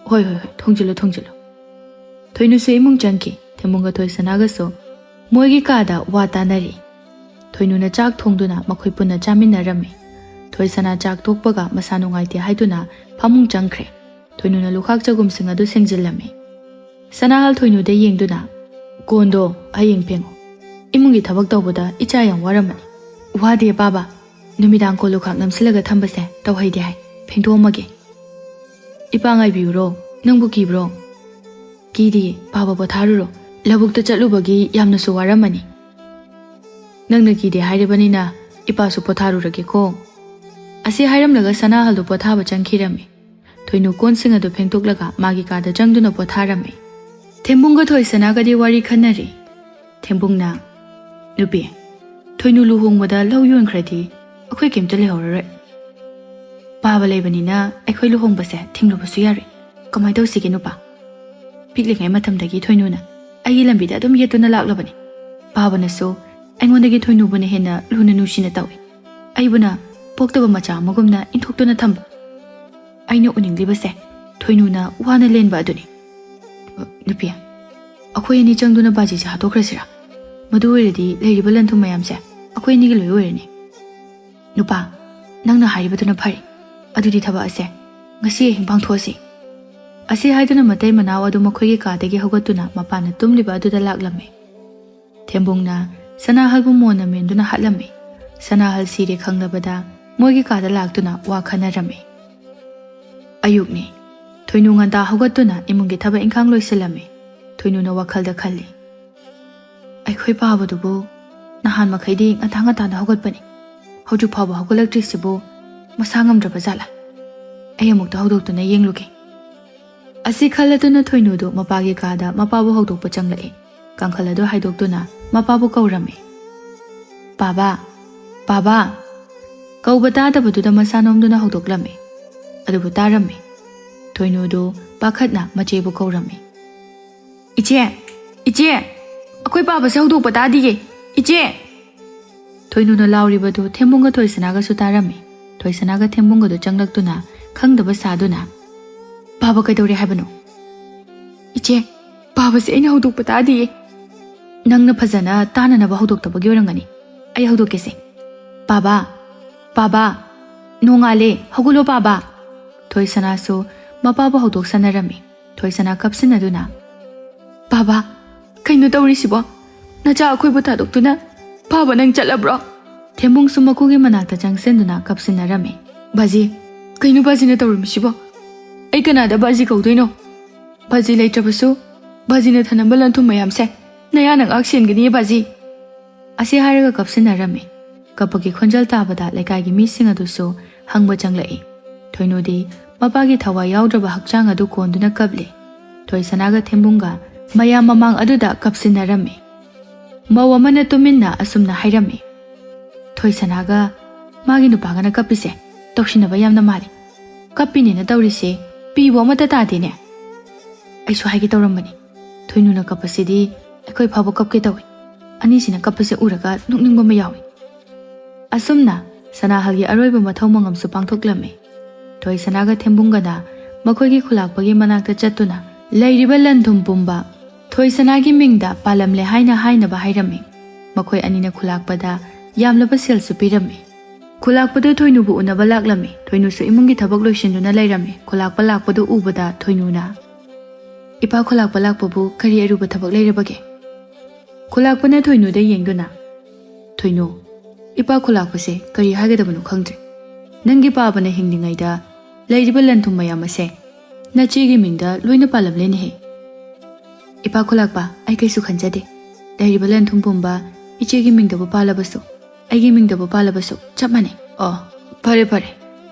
"ꯍꯣꯏ, ꯍꯣꯏ, ꯍꯣꯏ, ꯊꯣꯡꯖꯤꯜꯂꯨ, ꯊꯣꯡꯖꯤꯜꯂꯨ꯫" ꯊꯣꯏꯅꯨꯁꯨ ꯏꯃꯨꯡ ꯆꯪꯈꯤ꯫ ꯊꯦꯝꯕꯨꯡꯒ ꯊꯣꯏꯁꯅꯥꯒꯁꯨ ꯃꯣꯏꯒꯤ ꯀꯥꯗ ꯋꯥ ꯇꯥꯅꯔꯤ꯫ ꯊꯣꯏꯅꯨꯅ ꯆꯥꯛ ꯊꯣꯡꯗꯨꯅ ꯃꯈꯣꯏ ꯄꯨꯟꯅ ꯆꯥꯃꯤꯟꯅꯔꯝꯃꯤ꯫ ꯊꯣꯏꯁꯅꯥ ꯆꯥꯛ ꯇꯣꯛꯄꯒ ꯃꯁꯥ ꯅꯨꯡꯉꯥꯏꯇꯦ ꯍꯥꯏꯗꯨꯅ ꯐꯃꯨꯡ ꯆꯪꯈ꯭ꯔꯦ꯫ ꯊꯣꯏꯅꯨꯅ ꯂꯨꯈꯥꯛ ꯆꯒꯨꯝꯁꯤꯡ ꯑꯗꯨ ꯁꯦꯡꯖꯤꯜꯂꯝꯃꯤ꯫ ꯁꯅꯥꯍꯜ ꯊꯣꯏꯅꯨꯗ ꯌꯦꯡꯗꯨꯅ, "ꯀꯣꯟꯗꯣ ꯍꯌꯦꯡ ꯐꯦꯡꯉꯨ꯫ ꯏꯃꯨꯡꯒꯤ ꯊꯕꯛ ꯇꯧꯕꯗ ꯏꯆꯥ ꯌꯥꯝ ꯋꯥꯔꯝꯃꯅꯤ꯫" "ꯋꯥꯗꯦ ꯄꯥꯕ, ꯅꯨꯃꯤꯗꯥꯡ ꯀꯣꯜ ꯂꯨꯈꯥꯛ ꯅꯝꯁꯤꯜꯂꯒ ꯊꯝꯕꯁꯦ ꯇꯧꯍꯩꯗꯦ ꯍꯥꯏ, ꯐꯦꯡꯗꯣꯛꯑꯝꯃꯒꯦ꯫" "ꯏꯄꯥ ꯉꯥꯏꯕꯤꯌꯨꯔꯣ? ꯅꯪꯕꯨ ꯀꯤꯕ꯭ꯔꯣ?" "ꯀꯤꯗꯤꯌꯦ, ꯄꯥꯕ ꯄꯣꯊꯥꯔꯨꯔꯣ꯫ ꯂꯧꯕꯨꯛꯇ ꯆꯠꯂꯨꯕꯒꯤ ꯌꯥꯝꯅꯁꯨ ꯋꯥꯔꯝꯃꯅꯤ꯫" "ꯅꯪꯅ ꯀꯤꯗꯦ ꯍꯥꯏꯔꯕꯅꯤꯅ ꯏꯄꯥꯁꯨ ꯄꯣꯊꯥꯔꯨꯔꯒꯦꯀꯣ꯫" ꯑꯁꯤ ꯍꯥꯏꯔꯝꯂꯒ ꯁꯅꯥꯍꯜꯗꯨ ꯄꯣꯊꯥꯕ ꯆꯪꯈꯤꯔꯝꯃꯤ꯫ ꯊꯣꯏꯅꯨ ꯀꯣꯟꯁꯤꯡ ꯑꯗꯨ ꯐꯦꯡꯗꯣꯛꯂꯒ ꯃꯥꯒꯤ ꯀꯥꯗ ꯆꯪꯗꯨꯅ ꯄꯣꯊꯥꯔꯝꯃꯤ꯫ ꯊꯦꯝꯕꯨꯡꯒ ꯊꯣꯏꯁꯅꯥꯒꯗꯤ ꯋꯥꯔꯤ ꯈꯟꯅꯔꯤ꯫ ꯊꯦꯝꯕꯨꯡꯅ, "ꯅꯨꯄꯤ, ꯊꯣꯏꯅꯨ ꯂꯨꯍꯣꯡꯕꯗ ꯂꯧ ꯌꯣꯟꯈ꯭ꯔꯗꯤ ꯑꯩꯈꯣꯏ ꯀꯩꯝꯇ ꯂꯩꯍꯧꯔꯔꯣꯏ꯫ ꯄꯥꯕ ꯂꯩꯕꯅꯤꯅ ꯑꯩꯈꯣꯏ ꯂꯨꯍꯣꯡꯕꯁꯦ ꯊꯤꯡꯂꯨꯕꯁꯨ ꯌꯥꯔꯣꯏ꯫ ꯀꯃꯥꯏ ꯇꯧꯁꯤꯒꯦ ꯅꯨꯄꯥ? ꯄꯤꯛꯂꯤꯉꯩ ꯃꯇꯝꯗꯒꯤ ꯊꯣꯏꯅꯨꯅ ꯑꯩꯒꯤ ꯂꯝꯕꯤꯗ ꯑꯗꯨꯝ ꯌꯦꯠꯇꯨꯅ ꯂꯥꯛꯂꯕꯅꯤ꯫ ꯄꯥꯕꯅꯁꯨ ꯑꯩꯉꯣꯟꯗꯒꯤ ꯊꯣꯏꯅꯨꯕꯨꯅ ꯍꯦꯟꯅ ꯂꯨꯅ ꯅꯨꯡꯁꯤꯅ ꯇꯧꯏ꯫ ꯑꯩꯕꯨꯅ ꯄꯣꯛꯇꯕ ꯃꯆꯥ ꯑꯃꯒꯨꯝꯅ ꯏꯟꯊꯣꯛꯇꯨꯅ ꯊꯝꯕ꯫ ꯑꯩꯅ ꯎꯅꯤꯡꯂꯤꯕꯁꯦ ꯊꯣꯏꯅꯨꯅ ꯋꯥꯅ ꯂꯦꯟꯕ ꯑꯗꯨꯅꯤ꯫ ꯅꯨꯄꯤ, ꯑꯩꯈꯣꯏ ꯑꯅꯤ ꯆꯪꯗꯨꯅ ꯕꯥꯖꯤꯁꯦ ꯍꯥꯠꯇꯣꯛꯈ꯭ꯔꯁꯤꯔꯥ? ꯃꯗꯨ ꯑꯣꯏꯔꯗꯤ ꯂꯩꯔꯤꯕ ꯂꯟ ꯊꯨꯝ ꯃꯌꯥꯝꯁꯦ ꯑꯩꯈꯣꯏ ꯑꯅꯤꯒꯤ ꯂꯣꯏ ꯑꯣꯏꯔꯅꯤ꯫" "ꯅꯨꯄꯥ, "ꯅꯪꯅ ꯍꯥꯏꯔꯤꯕꯗꯨꯅ ꯐꯔꯦ꯫ ꯑꯗꯨꯗꯤ ꯊꯕꯛ ꯑꯁꯦ ꯉꯁꯤ ꯑꯍꯤꯡ ꯄꯥꯡꯊꯣꯛꯑꯁꯤ"꯫ ꯑꯁꯤ ꯍꯥꯏꯗꯨꯅ ꯃꯇꯩ ꯃꯅꯥꯎ ꯑꯗꯨ ꯃꯈꯣꯏꯒꯤ ꯀꯥꯗꯒꯤ ꯍꯧꯒꯠꯇꯨꯅ ꯃꯄꯥꯟꯅ ꯇꯨꯝꯂꯤꯕ ꯑꯗꯨꯗ ꯂꯥꯛꯂꯝꯃꯤ꯫ ꯊꯦꯝꯕꯨꯡꯅ ꯁꯅꯥꯍꯜꯕꯨ ꯃꯣꯟꯅ ꯃꯦꯟꯗꯨꯅ ꯍꯥꯠꯂꯝꯃꯤ꯫ ꯁꯅꯥꯍꯜ ꯁꯤꯔꯦ ꯈꯪꯂꯕꯗ ꯃꯣꯏꯒꯤ ꯀꯥꯗ ꯂꯥꯛꯇꯨꯅ ꯋꯥ ꯈꯟꯅꯔꯝꯃꯤ꯫ ꯑꯌꯨꯛꯅꯤ꯫ ꯊꯣꯏꯅꯨ ꯉꯟꯇꯥ ꯍꯧꯒꯠꯇꯨꯅ ꯏꯃꯨꯡꯒꯤ ꯊꯕꯛ ꯏꯪꯈꯥꯡ ꯂꯣꯏꯁꯤꯜꯂꯝꯃꯤ꯫ ꯊꯣꯏꯅꯨꯅ ꯋꯥꯈꯜꯗ ꯈꯜꯂꯤ, "ꯑꯩꯈꯣꯏ ꯄꯥꯕꯗꯨꯕꯨ ꯅꯍꯥꯟ ꯃꯈꯩꯗꯤ ꯉꯟꯇꯥ ꯉꯟꯇꯥꯅ ꯍꯧꯒꯠꯄꯅꯤ, ꯍꯧꯖꯤꯛ ꯐꯥꯎꯕ ꯍꯧꯒꯠꯂꯛꯇ꯭ꯔꯤꯁꯤꯕꯨ ꯃꯁꯥ ꯉꯝꯗ꯭ꯔꯕ ꯖꯥꯠꯂꯥ? ꯑꯩ ꯑꯃꯨꯛꯇ ꯍꯧꯗꯣꯛꯇꯨꯅ ꯌꯦꯡꯂꯨꯒꯦ"꯫ ꯑꯁꯤ ꯈꯜꯂꯗꯨꯅ ꯊꯣꯏꯅꯨꯗꯨ ꯃꯄꯥꯒꯤ ꯀꯥꯗ ꯃꯄꯥꯕꯨ ꯍꯧꯗꯣꯛꯄ ꯆꯪꯂꯛꯏ꯫ ꯀꯥꯡꯈꯜ ꯑꯗꯨ ꯍꯥꯏꯗꯣꯛꯇꯨꯅ ꯃꯄꯥꯕꯨ ꯀꯧꯔꯝꯃꯤ꯫ "ꯄꯥꯕ, ꯄꯥꯕ!" ꯀꯧꯕ ꯇꯥꯗꯕꯗꯨꯗ ꯃꯁꯥ ꯅꯣꯝꯗꯨꯅ ꯍꯧꯗꯣꯛꯂꯝꯃꯤ꯫ ꯑꯗꯨꯕꯨ ꯇꯥꯔꯝꯃꯤ꯫ ꯊꯣꯏꯅꯨꯗꯨ ꯄꯥꯈꯠꯅ ꯃꯆꯦꯕꯨ ꯀꯧꯔꯝꯃꯤ꯫ "ꯏꯆꯦ! ꯏꯆꯦ! ꯑꯩꯈꯣꯏ ꯄꯥꯕꯁꯦ ꯍꯧꯗꯣꯛꯄ ꯇꯥꯗꯤꯌꯦ! ꯏꯆꯦ!" ꯊꯣꯏꯅꯨꯅ ꯂꯥꯎꯔꯤꯕꯗꯨ ꯊꯦꯝꯕꯨꯡꯒ ꯊꯣꯏꯁꯅꯥꯒꯁꯨ ꯇꯥꯔꯝꯃꯤ꯫ ꯊꯣꯏꯁꯅꯥꯒ ꯊꯦꯝꯕꯨꯡꯒꯗꯨ ꯆꯪꯂꯛꯇꯨꯅ ꯈꯪꯗꯕ ꯁꯥꯗꯨꯅ, "ꯄꯥꯕ ꯀꯩꯗꯧꯔꯦ ꯍꯥꯏꯕꯅꯣ?" "ꯏꯆꯦ, ꯄꯥꯕꯁꯦ ꯑꯩꯅ ꯍꯧꯗꯣꯛꯄ ꯇꯥꯗꯤꯌꯦ"꯫ "ꯅꯪꯅ ꯐꯖꯅ ꯇꯥꯅꯅꯕ ꯍꯧꯗꯣꯛꯇꯕꯒꯤ ꯑꯣꯏꯔꯝꯒꯅꯤ꯫ ꯑꯩ ꯍꯧꯗꯣꯛꯀꯦꯁꯦ꯫ ꯄꯥꯕ! ꯄꯥꯕ! ꯅꯣꯡꯉꯥꯜꯂꯦ, ꯍꯧꯒꯠꯂꯣ ꯄꯥꯕ!" ꯊꯣꯏꯁꯅꯥꯁꯨ ꯃꯄꯥꯕꯨ ꯍꯧꯗꯣꯛꯁꯟꯅꯔꯝꯃꯤ꯫ ꯊꯣꯏꯁꯅꯥ ꯀꯞꯁꯤꯟꯅꯗꯨꯅ, "ꯄꯥꯕ, ꯀꯩꯅꯣ ꯇꯧꯔꯤꯁꯤꯕꯣ? ꯅꯆꯥ ꯑꯩꯈꯣꯏꯕꯨ ꯊꯥꯗꯣꯛꯇꯨꯅ ꯄꯥꯕ ꯅꯪ ꯆꯠꯂꯕ꯭ꯔꯣ?" ꯊꯦꯝꯕꯨꯡꯁꯨ ꯃꯀꯨꯒꯤ ꯃꯅꯥꯛꯇ ꯆꯪꯁꯤꯟꯗꯨꯅ ꯀꯞꯁꯤꯟꯅꯔꯝꯃꯤ꯫ "ꯕꯥꯖꯤ, ꯀꯩꯅꯣ ꯕꯥꯖꯤꯅ ꯇꯧꯔꯝꯃꯤꯁꯤꯕꯣ? ꯑꯩ ꯀꯅꯥꯗ ꯕꯥꯖꯤ ꯀꯧꯗꯣꯏꯅꯣ? ꯕꯥꯖꯤ ꯂꯩꯇ꯭ꯔꯕꯁꯨ ꯕꯥꯖꯤꯅ ꯊꯅꯝꯕ ꯂꯟ ꯊꯨꯝ ꯃꯌꯥꯝꯁꯦ ꯅꯌꯥꯅ ꯉꯥꯛ ꯁꯦꯟꯒꯅꯤꯌꯦ ꯕꯥꯖꯤ"꯫ ꯑꯁꯤ ꯍꯥꯏꯔꯒ ꯀꯞꯁꯤꯟꯅꯔꯝꯃꯤ꯫ ꯀꯞꯄꯒꯤ ꯈꯣꯟꯖꯦꯜ ꯇꯥꯕꯗ ꯂꯩꯀꯥꯏꯒꯤ ꯃꯤꯁꯤꯡ ꯑꯗꯨꯁꯨ ꯍꯪꯕ ꯆꯪꯂꯛꯏ꯫ ꯊꯣꯏꯅꯨꯗꯤ ꯃꯄꯥꯒꯤ ꯊꯋꯥꯏ ꯌꯥꯎꯗ꯭ꯔꯕ ꯍꯛꯆꯥꯡ ꯑꯗꯨ ꯀꯣꯟꯗꯨꯅ ꯀꯞꯂꯤ꯫ ꯊꯣꯏꯁꯅꯥꯒ ꯊꯦꯝꯕꯨꯡꯒ ꯃꯌꯥꯝ ꯃꯃꯥꯡ ꯑꯗꯨꯗ ꯀꯞꯁꯤꯟꯅꯔꯝꯃꯤ꯫ ꯃꯧ ꯑꯃꯅ ꯇꯨꯃꯤꯟꯅ ꯑꯁꯨꯝꯅ ꯍꯥꯏꯔꯝꯃꯤ, "ꯊꯣꯏꯁꯅꯥꯒ ꯃꯥꯒꯤ ꯅꯨꯄꯥꯒꯅ ꯀꯞꯄꯤꯁꯦ ꯇꯧꯁꯤꯟꯅꯕ ꯌꯥꯝꯅ ꯃꯥꯜꯂꯤ꯫ ꯀꯞꯄꯤꯅꯦꯅ ꯇꯧꯔꯤꯁꯦ ꯄꯤꯕꯨ ꯑꯃꯠꯇ ꯇꯥꯗꯦꯅꯦ꯫ ꯑꯩꯁꯨ ꯍꯥꯏꯒꯦ ꯇꯧꯔꯝꯕꯅꯤ, ꯊꯣꯏꯅꯨꯅ ꯀꯞꯄꯁꯤꯗꯤ ꯑꯩꯈꯣꯏ ꯐꯥꯎꯕ ꯀꯞꯀꯦ ꯇꯧꯏ꯫ ꯑꯅꯤꯁꯤꯅ ꯀꯞꯄꯁꯦ ꯎꯔꯒ ꯅꯣꯛꯅꯤꯡꯕ ꯑꯃ ꯌꯥꯎꯏ"꯫ ꯑꯁꯨꯝꯅ ꯁꯅꯥꯍꯜꯒꯤ ꯑꯔꯣꯏꯕ ꯃꯊꯧ ꯃꯉꯝꯁꯨ ꯄꯥꯡꯊꯣꯛꯂꯝꯃꯤ꯫ ꯊꯣꯏꯁꯅꯥꯒ ꯊꯦꯝꯕꯨꯡꯒꯅ ꯃꯈꯣꯏꯒꯤ ꯈꯨꯂꯥꯛꯄꯒꯤ ꯃꯅꯥꯛꯇ ꯆꯠꯇꯨꯅ ꯂꯩꯔꯤꯕ ꯂꯟ ꯊꯨꯝ ꯄꯨꯝꯕ ꯊꯣꯏꯁꯅꯥꯒꯤ ꯃꯤꯡꯗ ꯄꯥꯜꯂꯝꯂꯦ ꯍꯥꯏꯅ ꯍꯥꯏꯅꯕ ꯍꯥꯏꯔꯝꯃꯤ꯫ ꯃꯈꯣꯏ ꯑꯅꯤꯅ ꯈꯨꯂꯥꯛꯄꯗ ꯌꯥꯝꯂꯕ ꯁꯦꯜꯁꯨ ꯄꯤꯔꯝꯃꯤ꯫ ꯈꯨꯂꯥꯛꯄꯗꯨ ꯊꯣꯏꯅꯨꯕꯨ ꯎꯅꯕ ꯂꯥꯛꯂꯝꯃꯤ꯫ ꯊꯣꯏꯅꯨꯁꯨ ꯏꯃꯨꯡꯒꯤ ꯊꯕꯛ ꯂꯣꯏꯁꯤꯟꯗꯨꯅ ꯂꯩꯔꯝꯃꯤ꯫ ꯈꯨꯂꯥꯛꯄ ꯂꯥꯛꯄꯗꯨ ꯎꯕꯗ ꯊꯣꯏꯅꯨꯅ, "ꯏꯄꯥ ꯈꯨꯂꯥꯛꯄ ꯂꯥꯛꯄꯕꯨ ꯀꯔꯤ ꯑꯔꯨꯕ ꯊꯕꯛ ꯂꯩꯔꯕꯒꯦ?" ꯈꯨꯂꯥꯛꯄꯅ ꯊꯣꯏꯅꯨꯗ ꯌꯦꯡꯗꯨꯅ, "ꯊꯣꯏꯅꯨ, ꯏꯄꯥ ꯈꯨꯂꯥꯛꯄꯁꯦ ꯀꯔꯤ ꯍꯥꯏꯒꯗꯕꯅꯣ ꯈꯪꯗ꯭ꯔꯦ꯫ ꯅꯪꯒꯤ ꯄꯥꯕꯅ ꯍꯤꯡꯂꯤꯉꯩꯗ ꯂꯩꯔꯤꯕ ꯂꯟ ꯊꯨꯝ ꯃꯌꯥꯝ ꯑꯁꯦ ꯅꯆꯦꯒꯤ ꯃꯤꯡꯗ ꯂꯣꯏꯅ ꯄꯥꯜꯂꯝꯂꯦꯅꯦꯍꯦ꯫" "ꯏꯄꯥ ꯈꯨꯂꯥꯛꯄ, ꯑꯩ ꯀꯩꯁꯨ ꯈꯟꯖꯗꯦ꯫ ꯂꯩꯔꯤꯕ ꯂꯟ ꯊꯨꯝ ꯄꯨꯝꯕ ꯏꯆꯦꯒꯤ ꯃꯤꯡꯗꯕꯨ ꯄꯥꯜꯂꯕꯁꯨ, ꯑꯩꯒꯤ ꯃꯤꯡꯗꯕꯨ ꯄꯥꯜꯂꯕꯁꯨ ꯆꯞ ꯃꯥꯟꯅꯩ꯫" "ꯑꯣ, ꯐꯔꯦ ꯐꯔꯦ,